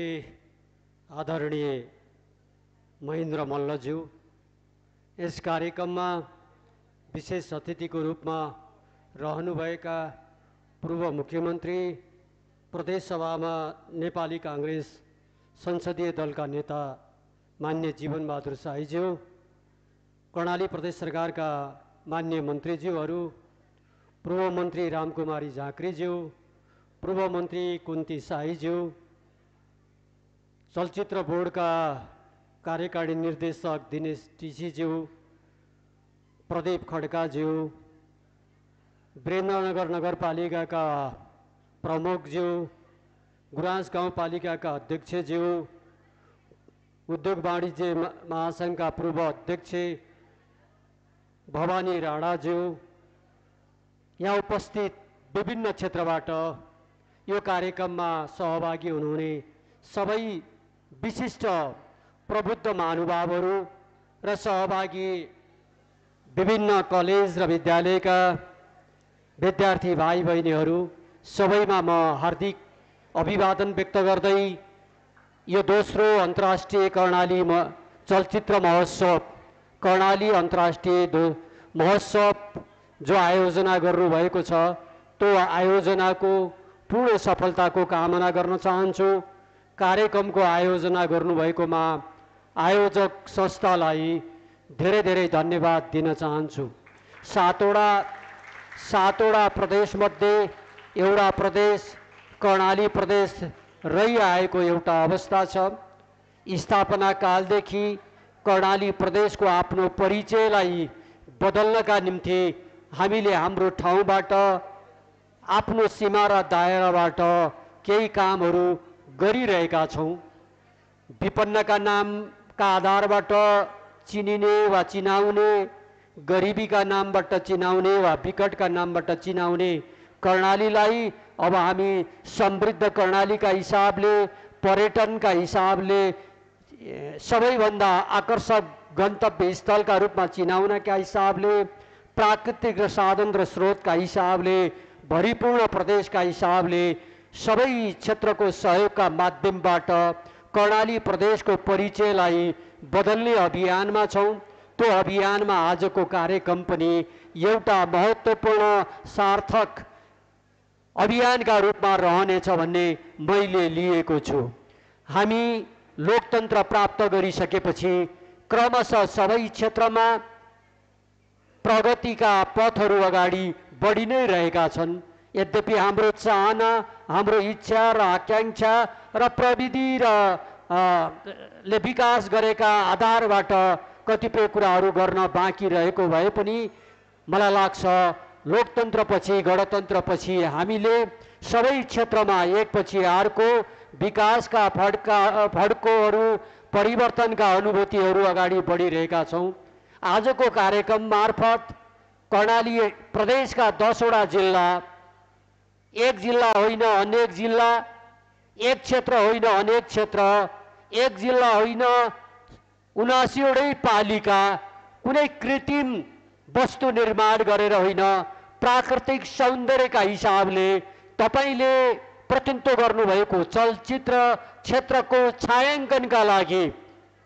आदरणीय महेन्द्र मल्लज्यू, यस कार्यक्रममा विशेष अतिथिको रूपमा रहनुभएका पूर्व मुख्यमन्त्री, प्रदेश सभामा नेपाली काङ्ग्रेस संसदीय दलका नेता मान्य जीवनबहादुर शाहीज्यू, कर्णाली प्रदेश सरकारका मान्य मन्त्रीज्यूहरू, पूर्व मन्त्री रामकुमारी झाँक्रीज्यू, पूर्व मन्त्री कुन्ती शाहीज्यू, चलचित्र बोर्डका कार्यकारी निर्देशक दिनेश टिसीज्यू, प्रदीप खड्काज्यू, वीरेन्द्रनगर नगरपालिकाका प्रमुखज्यू, गुराँस गाउँपालिकाका अध्यक्षज्यू, उद्योग वाणिज्य महासङ्घका पूर्व अध्यक्ष भवानी राणाज्यू, यहाँ उपस्थित विभिन्न क्षेत्रबाट यो कार्यक्रममा सहभागी हुनुहुने सबै विशिष्ट प्रबुद्ध महानुभावहरू र सहभागी विभिन्न कलेज र विद्यालयका विद्यार्थी भाइ बहिनीहरू सबैमा म हार्दिक अभिवादन व्यक्त गर्दै यो दोस्रो अन्तर्राष्ट्रिय कर्णाली चलचित्र महोत्सव, कर्णाली अन्तर्राष्ट्रिय महोत्सव जो आयोजना गर्नुभएको छ त्यो आयोजनाको पूर्ण सफलताको कामना गर्न चाहन्छु। कार्यक्रमको आयोजना गर्नुभएकोमा आयोजक संस्थालाई धेरै धेरै धन्यवाद दिन चाहन्छु। सातवटा प्रदेशमध्ये एउटा प्रदेश कर्णाली प्रदेश रहिआएको एउटा अवस्था छ। स्थापना कालदेखि कर्णाली प्रदेशको आफ्नो परिचयलाई बदल्नका निम्ति हामीले हाम्रो ठाउँबाट, आफ्नो सीमा र दायराबाट केही कामहरू गरिरहेका छौँ। विपन्नका नामका आधारबाट चिनिने वा चिनाउने, गरिबीका नामबाट चिनाउने वा विकटका नामबाट चिनाउने कर्णालीलाई अब हामी समृद्ध कर्णालीका हिसाबले, पर्यटनका हिसाबले सबैभन्दा आकर्षक गन्तव्य स्थलका रूपमा चिनाउनका हिसाबले, प्राकृतिक र साधन र स्रोतका हिसाबले, भरिपूर्ण प्रदेशका हिसाबले सबै क्षेत्रको सहयोगका माध्यमबाट कर्णाली प्रदेशको परिचयलाई बदल्ने अभियानमा छौँ। त्यो अभियानमा आजको कार्यक्रम पनि एउटा महत्त्वपूर्ण सार्थक अभियानका रूपमा रहनेछ भन्ने मैले लिएको छु। हामी लोकतन्त्र प्राप्त गरिसकेपछि क्रमशः सबै क्षेत्रमा प्रगतिका पथहरू अगाडि बढी नै रहेका छन्। यद्यपि हाम्रो चाहना, हाम्रो इच्छा र आकाङ्क्षा र प्रविधि र ले विकास गरेका आधारबाट कतिपय कुराहरू गर्न बाँकी रहेको भए पनि मलाई लाग्छ लोकतन्त्रपछि, गणतन्त्रपछि हामीले सबै क्षेत्रमा एकपछि अर्को विकासका फड्कोहरू, परिवर्तनका अनुभूतिहरू अगाडि बढिरहेका छौँ। आजको कार्यक्रम मार्फत कर्णाली प्रदेशका 10 वटा जिल्ला, एक जिल्ला होइन अनेक जिल्ला, एक क्षेत्र होइन अनेक क्षेत्र, एक जिल्ला होइन 79 वटै पालिका, कुनै कृत्रिम वस्तु निर्माण गरेर होइन, प्राकृतिक सौन्दर्यका हिसाबले तपाईले प्रतिनिधित्व गर्नुभएको चलचित्र क्षेत्रको छायाङ्कनका लागि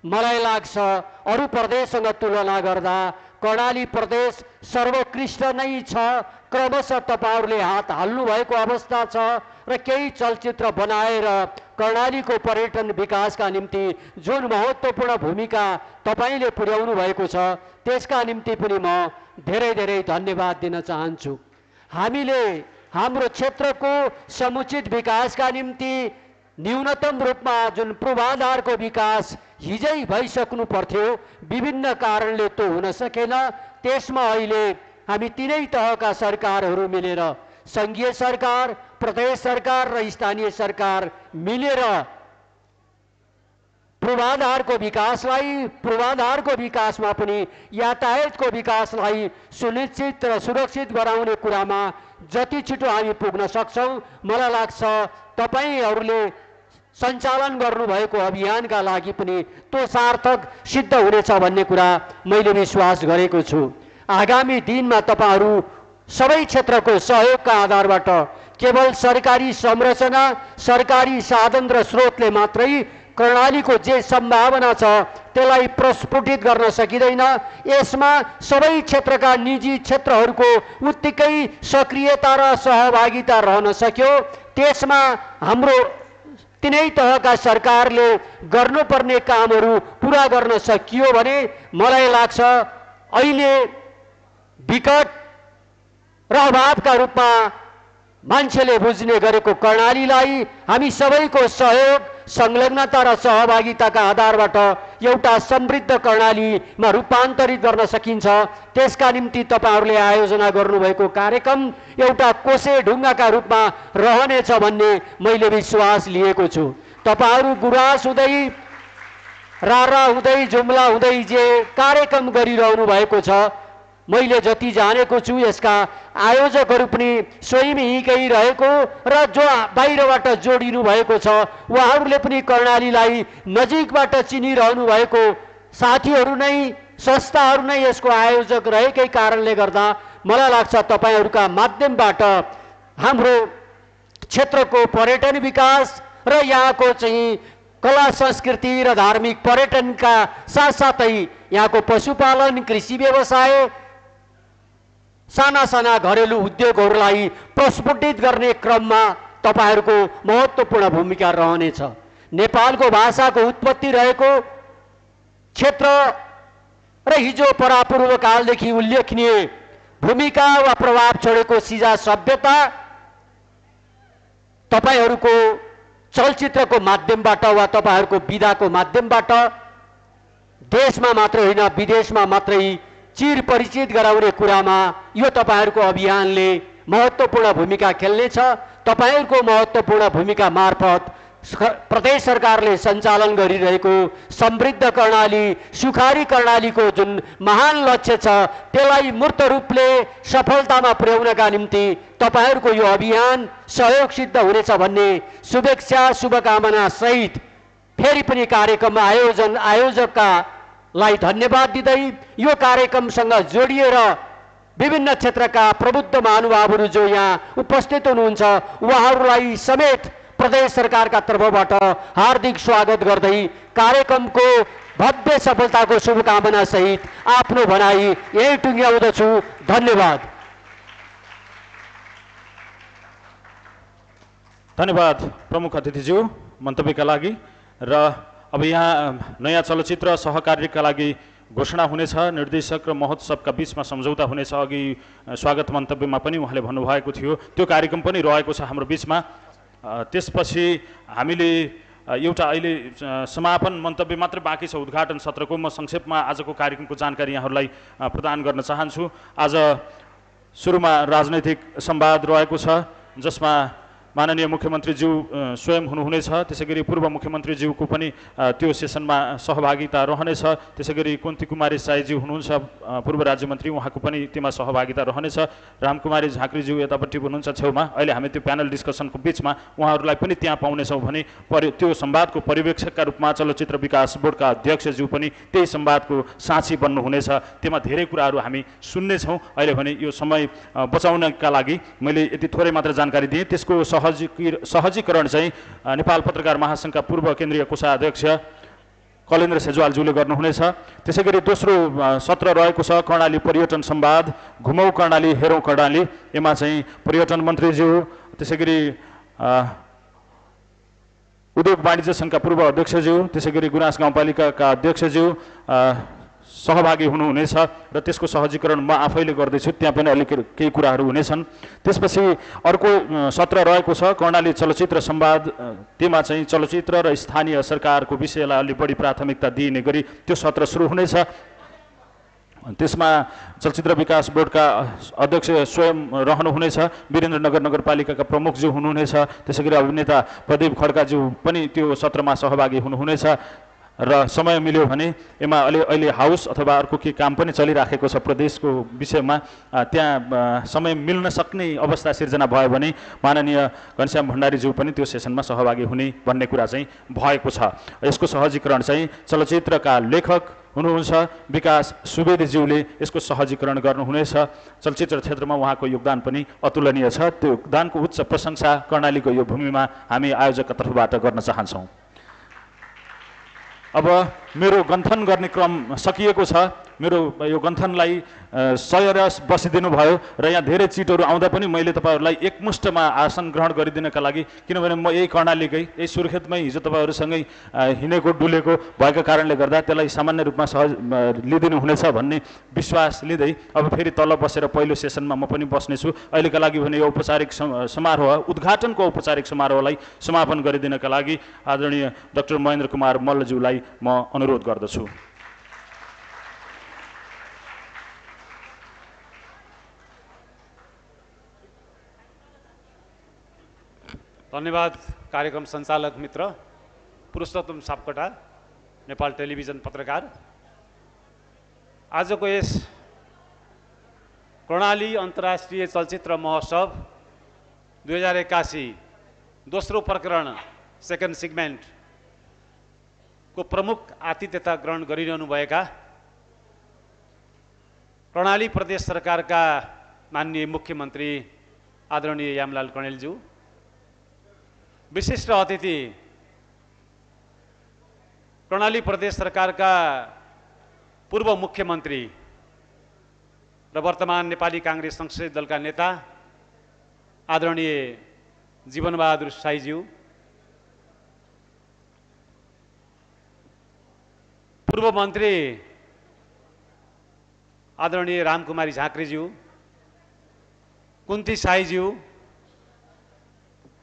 मलाई लाग्छ अरू प्रदेशसँग तुलना गर्दा कर्णाली प्रदेश सर्वोत्कृष्ट नै छ। क्रमशः तपाईहरूले हात हाल्नु भएको अवस्था छ र केही चलचित्र बनाएर कर्णालीको पर्यटन विकासका निम्ति जुन महत्त्वपूर्ण भूमिका तपाईले पुर्याउनु भएको छ त्यसका निम्ति पनि म धेरै धेरै धन्यवाद दिन चाहन्छु। हामीले हाम्रो क्षेत्रको समुचित विकासका निम्ति न्यूनतम रूपमा जुन पूर्वाधारको विकास हिजै भइसक्नु पर्थ्यो, विभिन्न कारणले त्यो हुन सकेन। त्यसमा अहिले हामी तीनै तहका सरकारहरू मिलेर, संघीय सरकार, प्रदेश सरकार र स्थानीय सरकार मिलेर पूर्वाधारको विकासमा पनि यातायातको विकासलाई सुनिश्चित र सुरक्षित गराउने कुरामा जति छिटो हामी पुग्न सक्छौँ, मलाई लाग्छ तपाईहरूले सञ्चालन गर्नुभएको अभियानका लागि पनि त्यो सार्थक सिद्ध हुनेछ भन्ने कुरा मैले विश्वास गरेको छु। आगामी दिनमा तपाईहरू सबै क्षेत्रको सहयोगका आधारबाट केवल सरकारी संरचना, सरकारी साधन र स्रोतले मात्रै कर्णालीको जे सम्भावना छ त्यसलाई प्रस्फुटित गर्न सकिँदैन। यसमा सबै क्षेत्रका निजी क्षेत्रहरूको उत्तिकै सक्रियता र सहभागिता रहन सक्यो। त्यसमा हाम्रो तिनै तहका सरकारले गर्नुपर्ने कामहरू पुरा गर्न सकियो भने मलाई लाग्छ अहिले विकट र अभावका रूपमा मान्छेले बुझ्ने गरेको कर्णालीलाई हामी सबैको सहयोग, संलग्नता र सहभागिताका आधारबाट एउटा समृद्ध कर्णालीमा रूपान्तरित गर्न सकिन्छ। त्यसका निम्ति तपाईहरूले आयोजना गर्नुभएको कार्यक्रम एउटा कोसे ढुङ्गाका रूपमा रहनेछ भन्ने मैले विश्वास लिएको छु। तपाईहरू गुराँस हुँदै, रारा हुँदै, जुम्ला हुँदै जे कार्यक्रम गरिरहनु भएको छ, मैले जति जानेको छु यसका आयोजकहरू पनि स्वयं यहीँकै रहेको र जो बाहिरबाट जोडिनु भएको छ उहाँहरूले पनि कर्णालीलाई नजिकबाट चिनिरहनु भएको साथीहरू नै, संस्थाहरू नै यसको आयोजक रहेकै कारणले गर्दा मलाई लाग्छ तपाईहरूका माध्यमबाट हाम्रो क्षेत्रको पर्यटन विकास र यहाँको चाहिँ कला संस्कृति र धार्मिक पर्यटनका साथसाथै यहाँको पशुपालन, कृषि व्यवसाय, साना साना घरेलु उद्योगहरूलाई प्रस्फुटित गर्ने क्रममा तपाईहरूको महत्त्वपूर्ण भूमिका रहनेछ। नेपालको भाषाको उत्पत्ति रहेको क्षेत्र र हिजो परापूर्व कालदेखि उल्लेखनीय भूमिका वा प्रभाव छोडेको सिजा सभ्यता तपाईहरूको चलचित्रको माध्यमबाट वा तपाईहरूको विधाको माध्यमबाट देशमा मात्र होइन विदेशमा मात्रै चिर परिचित गराउने कुरामा यो तपाईहरूको अभियानले महत्त्वपूर्ण भूमिका खेल्नेछ। तपाईहरूको महत्त्वपूर्ण भूमिका मार्फत प्रदेश सरकारले सञ्चालन गरिरहेको समृद्ध कर्णाली, सुखारी कर्णालीको जुन महान लक्ष्य छ त्यसलाई मूर्त रूपले सफलतामा पुर्याउनका निम्ति तपाईहरूको यो अभियान सहयोग सिद्ध हुनेछ भन्ने शुभेच्छा, शुभकामना सहित फेरि पनि कार्यक्रम आयोजकका लाई धन्यवाद दिँदै यो कार्यक्रमसँग जोडिएर विभिन्न क्षेत्रका प्रबुद्ध महानुभावहरू जो यहाँ उपस्थित हुनुहुन्छ उहाँहरूलाई समेत प्रदेश सरकारका तर्फबाट हार्दिक स्वागत गर्दै कार्यक्रमको भव्य सफलताको शुभकामना सहित आफ्नो भनाई यही टुङ्ग्याउँदछु। धन्यवाद। धन्यवाद प्रमुख अतिथिज्यू मन्तव्यका लागि। र अब यहाँ नयाँ चलचित्र सहकार्यका लागि घोषणा हुनेछ। निर्देशक र महोत्सवका बीचमा सम्झौता हुनेछ। अघि स्वागत मन्तव्यमा पनि उहाँले भन्नुभएको थियो, त्यो कार्यक्रम पनि रहेको छ हाम्रो बीचमा। त्यसपछि हामीले एउटा अहिले समापन मन्तव्य मात्र बाँकी छ उद्घाटन सत्रको। म संक्षेपमा आजको कार्यक्रमको जानकारी यहाँहरूलाई प्रदान गर्न चाहन्छु। आज सुरुमा राजनैतिक संवाद रहेको छ जसमा माननीय मुख्यमन्त्रीज्यू स्वयं हुनुहुनेछ। त्यसैगरी पूर्व मुख्यमन्त्रीज्यूको पनि त्यो सेसनमा सहभागिता रहनेछ। त्यसैगरी कुन्ती कुमारी साईज्यू हुनुहुन्छ पूर्व राज्यमन्त्री, उहाँको पनि त्यसमा सहभागिता रहनेछ। रामकुमारी झाँक्रीज्यू यतापट्टि हुनुहुन्छ छेउमा। अहिले हामी त्यो प्यानल डिस्कसनको बिचमा उहाँहरूलाई पनि त्यहाँ पाउनेछौँ भने त्यो संवादको पर्यवेक्षकका रूपमा चलचित्र विकास बोर्डका अध्यक्षज्यू पनि त्यही संवादको साक्षी बन्नुहुनेछ। त्यसमा धेरै कुराहरू हामी सुन्नेछौँ। अहिले भने यो समय बचाउनका लागि मैले यति थोरै मात्र जानकारी दिएँ। त्यसको सहजीकरण चाहिँ नेपाल पत्रकार महासङ्घका पूर्व केन्द्रीय कोषाध्यक्ष कलेन्द्र सेजवालज्यूले गर्नुहुनेछ। त्यसैगरी दोस्रो सत्र रहेको छ कर्णाली पर्यटन संवाद, घुमौ कर्णाली हेरौँ कर्णाली। यसमा चाहिँ पर्यटन मन्त्रीज्यू, त्यसैगरी उद्योग वाणिज्य सङ्घका पूर्व अध्यक्षज्यू, त्यसैगरी गुराँस गाउँपालिकाका अध्यक्षज्यू सहभागी हुनुहुनेछ र त्यसको सहजीकरण म आफैले गर्दैछु। त्यहाँ पनि अलिकति केही कुराहरू हुनेछन्। त्यसपछि अर्को सत्र रहेको छ कर्णाली चलचित्र संवाद। त्यसमा चाहिँ चलचित्र र स्थानीय सरकारको विषयलाई अलि बढी प्राथमिकता दिइने गरी त्यो सत्र सुरु हुनेछ। त्यसमा चलचित्र विकास बोर्डका अध्यक्ष स्वयं रहनुहुनेछ। वीरेन्द्रनगर नगरपालिकाका प्रमुखज्यू हुनुहुनेछ। त्यसैगरी अभिनेता प्रदीप खड्काज्यू पनि त्यो सत्रमा सहभागी हुनुहुनेछ। र समय मिल्यो भने यसमा अहिले हाउस अथवा अर्को के काम पनि चलिराखेको छ प्रदेशको विषयमा, त्यहाँ समय मिल्न सक्ने अवस्था सिर्जना भयो भने माननीय घनश्याम भण्डारीज्यू पनि त्यो सेसनमा सहभागी हुने भन्ने कुरा चाहिँ भएको छ। यसको सहजीकरण चाहिँ चलचित्रका लेखक हुनुहुन्छ विकास सुवेदीज्यूले यसको सहजीकरण गर्नुहुनेछ। चलचित्र क्षेत्रमा उहाँको योगदान पनि अतुलनीय छ। त्यो योगदानको उच्च प्रशंसा कर्णालीको यो भूमिमा हामी आयोजकका तर्फबाट गर्न चाहन्छौँ। अब मेरो गन्थन गर्ने क्रम सकिएको छ। मेरो यो गन्थनलाई सहेर बसिदिनु भयो र यहाँ धेरै चिटहरू आउँदा पनि मैले तपाईँहरूलाई एकमुष्टमा आसन ग्रहण गरिदिनका लागि, किनभने म यही कर्णालीकै यही सुर्खेतमै हिजो तपाईँहरूसँगै हिँडेको डुलेको भएका कारणले गर्दा त्यसलाई सामान्य रूपमा सहज लिदिनु हुनेछ भन्ने विश्वास लिँदै अब फेरि तल बसेर पहिलो सेसनमा म पनि बस्नेछु। अहिलेका लागि भने यो औपचारिक समारोह, उद्घाटनको औपचारिक समारोहलाई समापन गरिदिनका लागि आदरणीय डाक्टर महेन्द्र कुमार मल्लज्यूलाई म अनुरोध गर्दछु। धन्यवाद कार्यक्रम सञ्चालक मित्र पुरुषोत्तम सापकोटा, नेपाल टेलिभिजन पत्रकार। आजको यस कर्णाली अन्तर्राष्ट्रिय चलचित्र महोत्सव 2081 दोस्रो प्रकरण सेकेन्ड सेगमेन्ट को प्रमुख आतिथ्यता ग्रहण गरिरहनुभएका कर्णाली प्रदेश सरकारका माननीय मुख्यमन्त्री आदरणीय यामलाल कणेलज्यू, विशिष्ट अतिथि कर्णाली प्रदेश सरकारका पूर्व मुख्यमन्त्री र वर्तमान नेपाली काङ्ग्रेस संसदीय दलका नेता आदरणीय जीवनबहादुर साईज्यू, पूर्व मन्त्री आदरणीय रामकुमारी झाँक्रीज्यू, कुन्ती साईज्यू,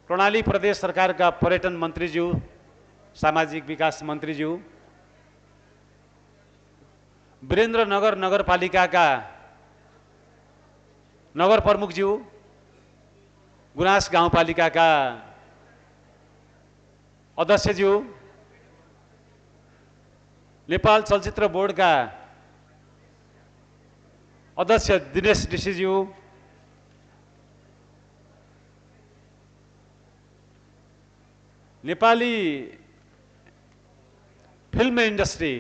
कर्णाली प्रदेश सरकारका पर्यटन मन्त्रीज्यू, सामाजिक विकास मन्त्रीज्यू, वीरेन्द्रनगर नगरपालिकाका नगर प्रमुखज्यू, गुनास गाउँपालिकाका अध्यक्षज्यू, नेपाल चलचित्र बोर्डका अध्यक्ष दिनेश ऋषिज्यू, नेपाली फिल्म इन्डस्ट्री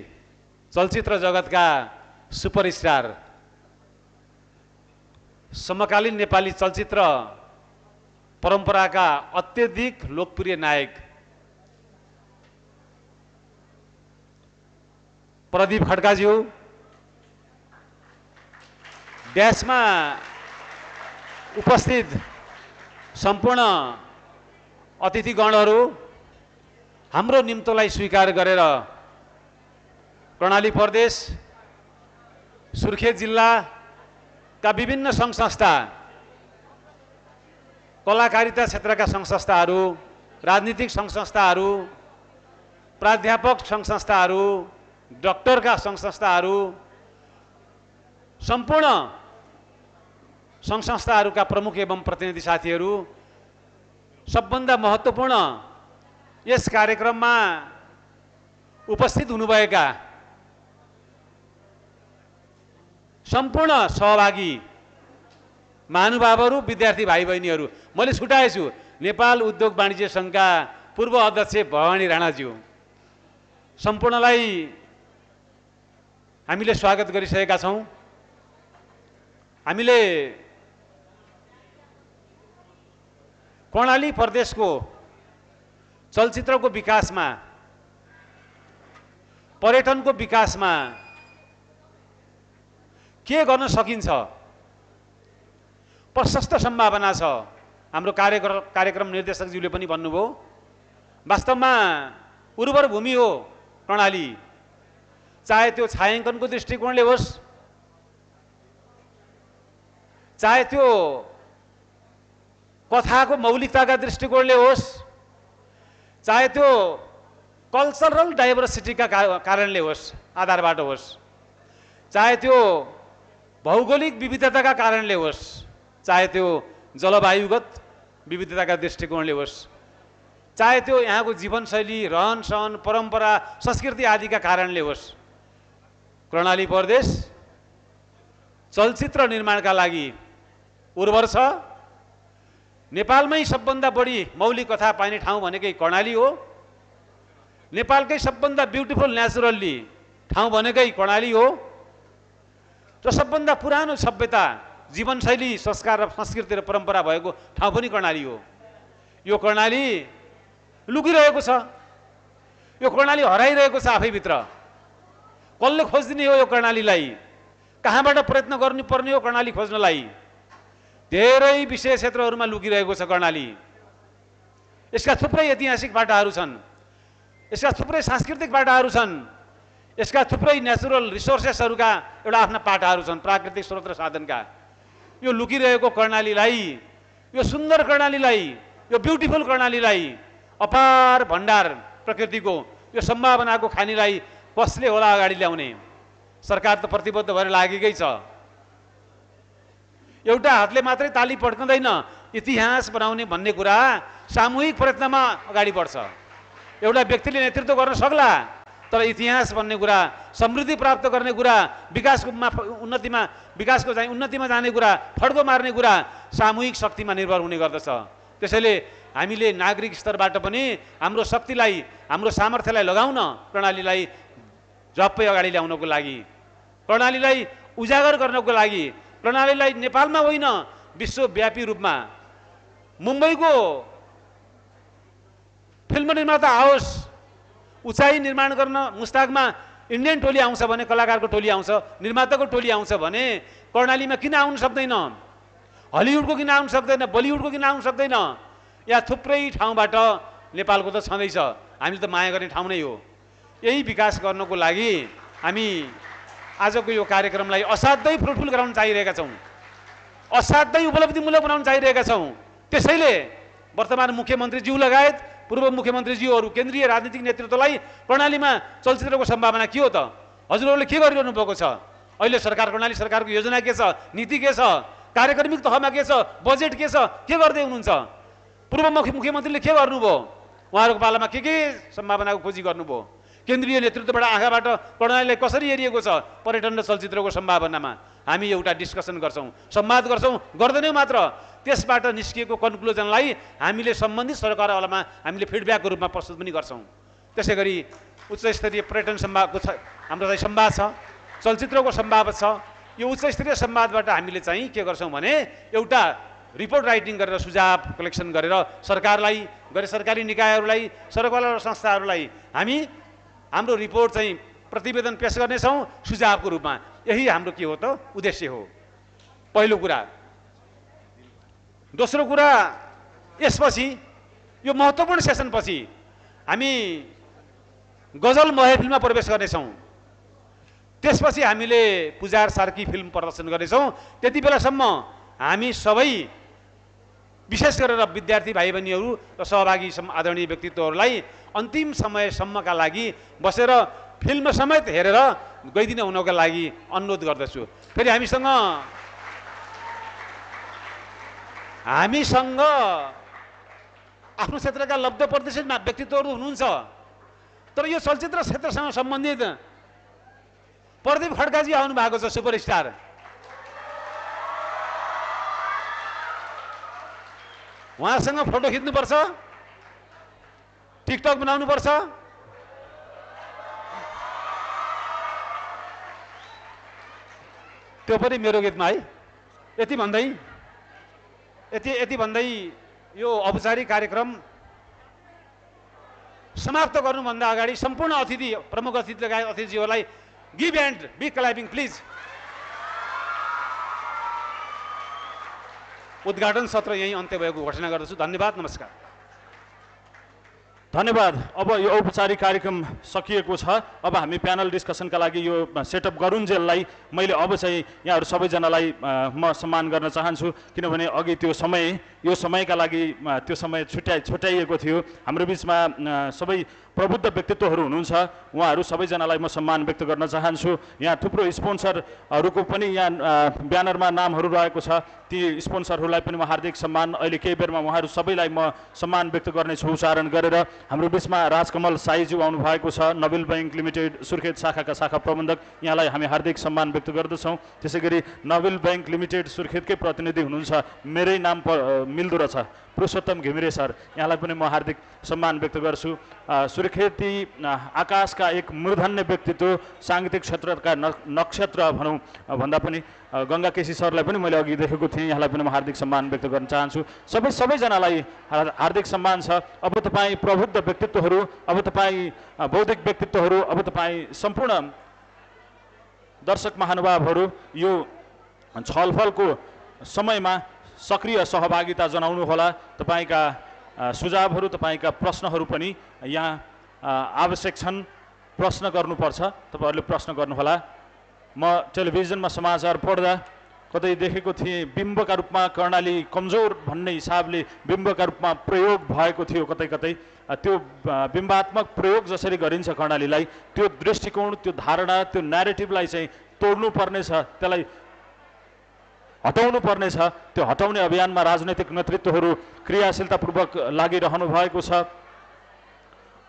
चलचित्र जगतका सुपरस्टार, समकालीन नेपाली चलचित्र परम्पराका अत्यधिक लोकप्रिय नायक प्रदीप खड्काज्यू, ड्यासमा उपस्थित सम्पूर्ण अतिथिगणहरू, हाम्रो निम्तोलाई स्वीकार गरेर कर्णाली प्रदेश सुर्खेत जिल्लाका विभिन्न सङ्घ संस्था, कलाकारिता क्षेत्रका सङ्घ संस्थाहरू, राजनीतिक सङ्घ संस्थाहरू, प्राध्यापक सङ्घ संस्थाहरू, डाक्टरका सङ्घ संस्थाहरू, सम्पूर्ण सङ्घ संस्थाहरूका प्रमुख एवं प्रतिनिधि साथीहरू, सबभन्दा महत्त्वपूर्ण यस कार्यक्रममा उपस्थित हुनुभएका सम्पूर्ण सहभागी महानुभावहरू, विद्यार्थी भाइ बहिनीहरू, मैले छुटाएछु नेपाल उद्योग वाणिज्य सङ्घका पूर्व अध्यक्ष भवानी राणाज्यू, सम्पूर्णलाई हामीले स्वागत गरिसकेका छौँ। हामीले कर्णाली प्रदेशको चलचित्रको विकासमा, पर्यटनको विकासमा के गर्न सकिन्छ, प्रशस्त सम्भावना छ। हाम्रो कार्यक्रम निर्देशकज्यूले पनि भन्नुभयो, वास्तवमा उर्वर भूमि हो कर्णाली, चाहे त्यो छायाङ्कनको दृष्टिकोणले होस्, चाहे त्यो कथाको मौलिकताका दृष्टिकोणले होस्, चाहे त्यो कल्चरल डाइभर्सिटीका कारणले होस्, आधारबाट होस्, चाहे त्यो भौगोलिक विविधताका कारणले होस्, चाहे त्यो जलवायुगत विविधताका दृष्टिकोणले होस्, चाहे त्यो यहाँको जीवनशैली, रहन सहन, परम्परा, संस्कृति आदिका कारणले होस्, कर्णाली प्रदेश चलचित्र निर्माणका लागि उर्वर छ। नेपालमै सबभन्दा बढी मौलिक कथा पाइने ठाउँ भनेकै कर्णाली हो। नेपालकै सबभन्दा ब्युटिफुल नेचुरल्ली ठाउँ भनेकै कर्णाली हो र सबभन्दा पुरानो सभ्यता, जीवनशैली, संस्कार र संस्कृति र परम्परा भएको ठाउँ पनि कर्णाली हो। यो कर्णाली लुकिरहेको छ। यो कर्णाली हराइरहेको छ आफैभित्र। कसले खोजिदिने हो यो कर्णालीलाई? कहाँबाट प्रयत्न गर्नुपर्ने हो कर्णाली खोज्नलाई? धेरै विशेष क्षेत्रहरूमा लुकिरहेको छ कर्णाली। यसका थुप्रै ऐतिहासिक बाटाहरू छन्, यसका थुप्रै सांस्कृतिक बाटाहरू छन्, यसका थुप्रै नेचुरल रिसोर्सेसहरूका एउटा आफ्ना पाटाहरू छन्, प्राकृतिक स्रोत र साधनका। यो लुकिरहेको कर्णालीलाई, यो सुन्दर कर्णालीलाई, यो ब्युटिफुल कर्णालीलाई, अपार भण्डार प्रकृतिको यो सम्भावनाको खानीलाई कसले होला अगाडि ल्याउने? सरकार त प्रतिबद्ध भएर लागेकै छ। एउटा हातले मात्रै ताली पड्कँदैन। इतिहास बनाउने भन्ने कुरा सामूहिक प्रयत्नमा अगाडि बढ्छ। एउटा व्यक्तिले नेतृत्व गर्न सक्ला, तर इतिहास भन्ने कुरा, समृद्धि प्राप्त गर्ने कुरा, विकासको चाहिँ उन्नतिमा जाने कुरा, फड्को मार्ने कुरा सामूहिक शक्तिमा निर्भर हुने गर्दछ। त्यसैले हामीले नागरिक स्तरबाट पनि हाम्रो शक्तिलाई, हाम्रो सामर्थ्यलाई लगाउन, प्रणालीलाई झप्पै अगाडि ल्याउनको लागि, प्रणालीलाई उजागर गर्नको लागि, प्रणालीलाई नेपालमा होइन विश्वव्यापी रूपमा मुम्बईको फिल्म निर्माता आओस्, उचाइ निर्माण गर्न मुस्ताकमा इन्डियन टोली आउँछ भने, कलाकारको टोली आउँछ, निर्माताको टोली आउँछ भने कर्णालीमा किन आउन सक्दैन? हलिउडको किन आउन सक्दैन? बलिउडको किन आउन सक्दैन? या थुप्रै ठाउँबाट नेपालको त छँदैछ। हामीले त माया गर्ने ठाउँ नै हो। यही विकास गर्नको लागि हामी आजको यो कार्यक्रमलाई असाध्यै फ्रुटफुल गराउन चाहिरहेका छौँ, असाध्यै उपलब्धिमूलक बनाउन चाहिरहेका छौँ। त्यसैले वर्तमान मुख्यमन्त्रीज्यू लगायत पूर्व मुख्यमन्त्रीज्यूहरू, केन्द्रीय राजनीतिक नेतृत्वलाई प्रणालीमा चलचित्रको सम्भावना के हो त? हजुरहरूले के गरिरहनु भएको छ? अहिले सरकार, कर्णाली सरकारको योजना के छ? नीति के छ? कार्यक्रमिक तहमा के छ? बजेट के छ? के गर्दै हुनुहुन्छ? पूर्व मुख्यमन्त्रीले के गर्नुभयो? उहाँहरूको पालामा के सम्भावनाको खोजी गर्नुभयो? केन्द्रीय नेतृत्वबाट आँखाबाट कर्णालीलाई कसरी हेरिएको छ पर्यटन र चलचित्रको सम्भावनामा? हामी एउटा डिस्कसन गर्छौँ, संवाद गर्छौँ, गर्दैनौँ मात्र। त्यसबाट निस्किएको कन्क्लुजनलाई हामीले सम्बन्धित सरकारवालामा हामीले फिडब्याकको रूपमा प्रस्तुत पनि गर्छौँ। त्यसै गरी उच्च स्तरीय पर्यटन सम्वादको हाम्रो चाहिँ सम्वाद छ, चलचित्रको सम्वाद छ। यो उच्च स्तरीय सम्वादबाट हामीले चाहिँ के गर्छौँ भने एउटा रिपोर्ट राइटिङ गरेर, सुझाव कलेक्सन गरेर सरकारलाई, गैर सरकारी निकायहरूलाई, सरकारवाला संस्थाहरूलाई हामी हाम्रो रिपोर्ट चाहिँ प्रतिवेदन पेश गर्नेछौँ सुझावको रूपमा। यही हाम्रो के हो त? उद्देश्य हो। पहिलो कुरा। दोस्रो कुरा, यसपछि यो महत्त्वपूर्ण सेसनपछि हामी गजल महफिलमा प्रवेश गर्नेछौँ। त्यसपछि हामीले पुजार सार्की फिल्म प्रदर्शन गर्नेछौँ। त्यति बेलासम्म हामी सबै, विशेष गरेर विद्यार्थी भाइ बहिनीहरू र सहभागी आदरणीय व्यक्तित्वहरूलाई अन्तिम समयसम्मका लागि बसेर फिल्म समेत हेरेर गइदिन हुनको लागि अनुरोध गर्दछु। फेरि हामीसँग आफ्नो क्षेत्रका लब्ध प्रतिष्ठित व्यक्तित्वहरू हुनुहुन्छ, तर यो चलचित्र क्षेत्रसँग सम्बन्धित प्रदीप खड्काजी आउनु भएको छ, सुपरस्टार। उहाँसँग फोटो खिच्नुपर्छ, टिकटक बनाउनुपर्छ। त्यो पनि मेरो गीतमा है। यति भन्दै यो औपचारिक कार्यक्रम समाप्त गर्नुभन्दा अगाडि सम्पूर्ण अतिथि, प्रमुख अतिथि लगायत अतिथिज्यूहरूलाई give and big clapping please. उद्घाटन सत्र यही अन्त्य भएको घोषणा गर्दछु। धन्यवाद, नमस्कार। धन्यवाद। अब यो औपचारिक कार्यक्रम सकिएको छ। अब हामी प्यानल डिस्कसनका लागि यो सेटअप गरुन्जेललाई मैले अब चाहिँ यहाँहरू सबैजनालाई म सम्मान गर्न चाहन्छु, किनभने अघि त्यो समयका लागि त्यो समय छुट्याइएको थियो। हाम्रो बिचमा सबै प्रबुद्ध व्यक्तित्वहरू हुनुहुन्छ, उहाँहरू सबैजनालाई म सम्मान व्यक्त गर्न चाहन्छु। यहाँ थुप्रो स्पोन्सरहरूको पनि यहाँ ब्यानरमा नामहरू रहेको छ, ती स्पोन्सरहरूलाई पनि म हार्दिक सम्मान, अहिले केही बेरमा उहाँहरू सबैलाई म सम्मान व्यक्त गर्नेछु उच्चारण गरेर। हाम्रो बिचमा राजकमल साईज्यू आउनु भएको छ, नोबेल बैंक लिमिटेड सुर्खेत शाखाका शाखा प्रबन्धक, यहाँलाई हामी हार्दिक सम्मान व्यक्त गर्दछौँ। त्यसै गरी नोबेल बैंक लिमिटेड सुर्खेतकै प्रतिनिधि हुनुहुन्छ, मेरै नाम मिल्दो रहेछ, पुरुषोत्तम घिमिरे सर, यहाँलाई पनि म हार्दिक सम्मान व्यक्त गर्छु। सुर्खेती आकाशका एक मूर्धन्य व्यक्तित्व, साङ्गीतिक क्षेत्रका नक्षत्र भन्दा पनि गङ्गा केसी सरलाई पनि मैले अघि देखेको थिएँ, यहाँलाई पनि म हार्दिक सम्मान व्यक्त गर्न चाहन्छु। सबैजनालाई हार्दिक सम्मान छ। अब तपाईँ प्रबुद्ध व्यक्तित्वहरू, अब तपाईँ बौद्धिक व्यक्तित्वहरू, अब तपाईँ सम्पूर्ण दर्शक महानुभावहरू यो छलफलको समयमा सक्रिय सहभागिता जनाउनुहोला। तपाईँका सुझावहरू, तपाईँका प्रश्नहरू पनि यहाँ आवश्यक छन्। प्रश्न गर्नुपर्छ, तपाईँहरूले प्रश्न गर्नुहोला। म टेलिभिजनमा समाचार पढ्दा कतै देखेको थिएँ बिम्बका रूपमा कर्णाली कमजोर भन्ने हिसाबले बिम्बका रूपमा प्रयोग भएको थियो कतै कतै। त्यो बिम्बात्मक प्रयोग जसरी गरिन्छ कर्णालीलाई, त्यो दृष्टिकोण, त्यो धारणा, त्यो न्यारेटिभलाई चाहिँ तोड्नु पर्नेछ, त्यसलाई हटाउनु पर्नेछ। त्यो हटाउने अभियानमा राजनैतिक नेतृत्वहरू क्रियाशीलतापूर्वक लागिरहनु भएको छ।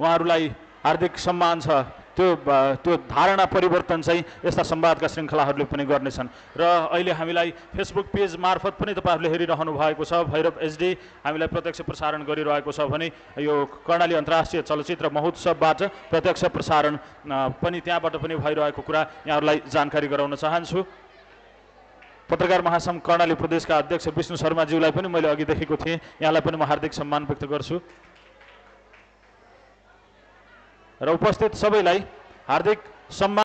उहाँहरूलाई हार्दिक सम्मान छ। त्यो धारणा परिवर्तन चाहिँ यस्ता संवादका श्रृङ्खलाहरूले पनि गर्नेछन्। र अहिले हामीलाई फेसबुक पेज मार्फत पनि तपाईँहरूले हेरिरहनु भएको छ। भैरव एचडी हामीलाई प्रत्यक्ष प्रसारण गरिरहेको छ भने यो कर्णाली अन्तर्राष्ट्रिय चलचित्र महोत्सवबाट प्रत्यक्ष प्रसारण पनि त्यहाँबाट पनि भइरहेको कुरा यहाँहरूलाई जानकारी गराउन चाहन्छु। पत्रकार महासङ्घ कर्णाली प्रदेशका अध्यक्ष विष्णु शर्माज्यूलाई पनि मैले अघि देखेको थिएँ, यहाँलाई पनि म हार्दिक सम्मान व्यक्त गर्छु। र उपस्थित सबैलाई हार्दिक सम्मान।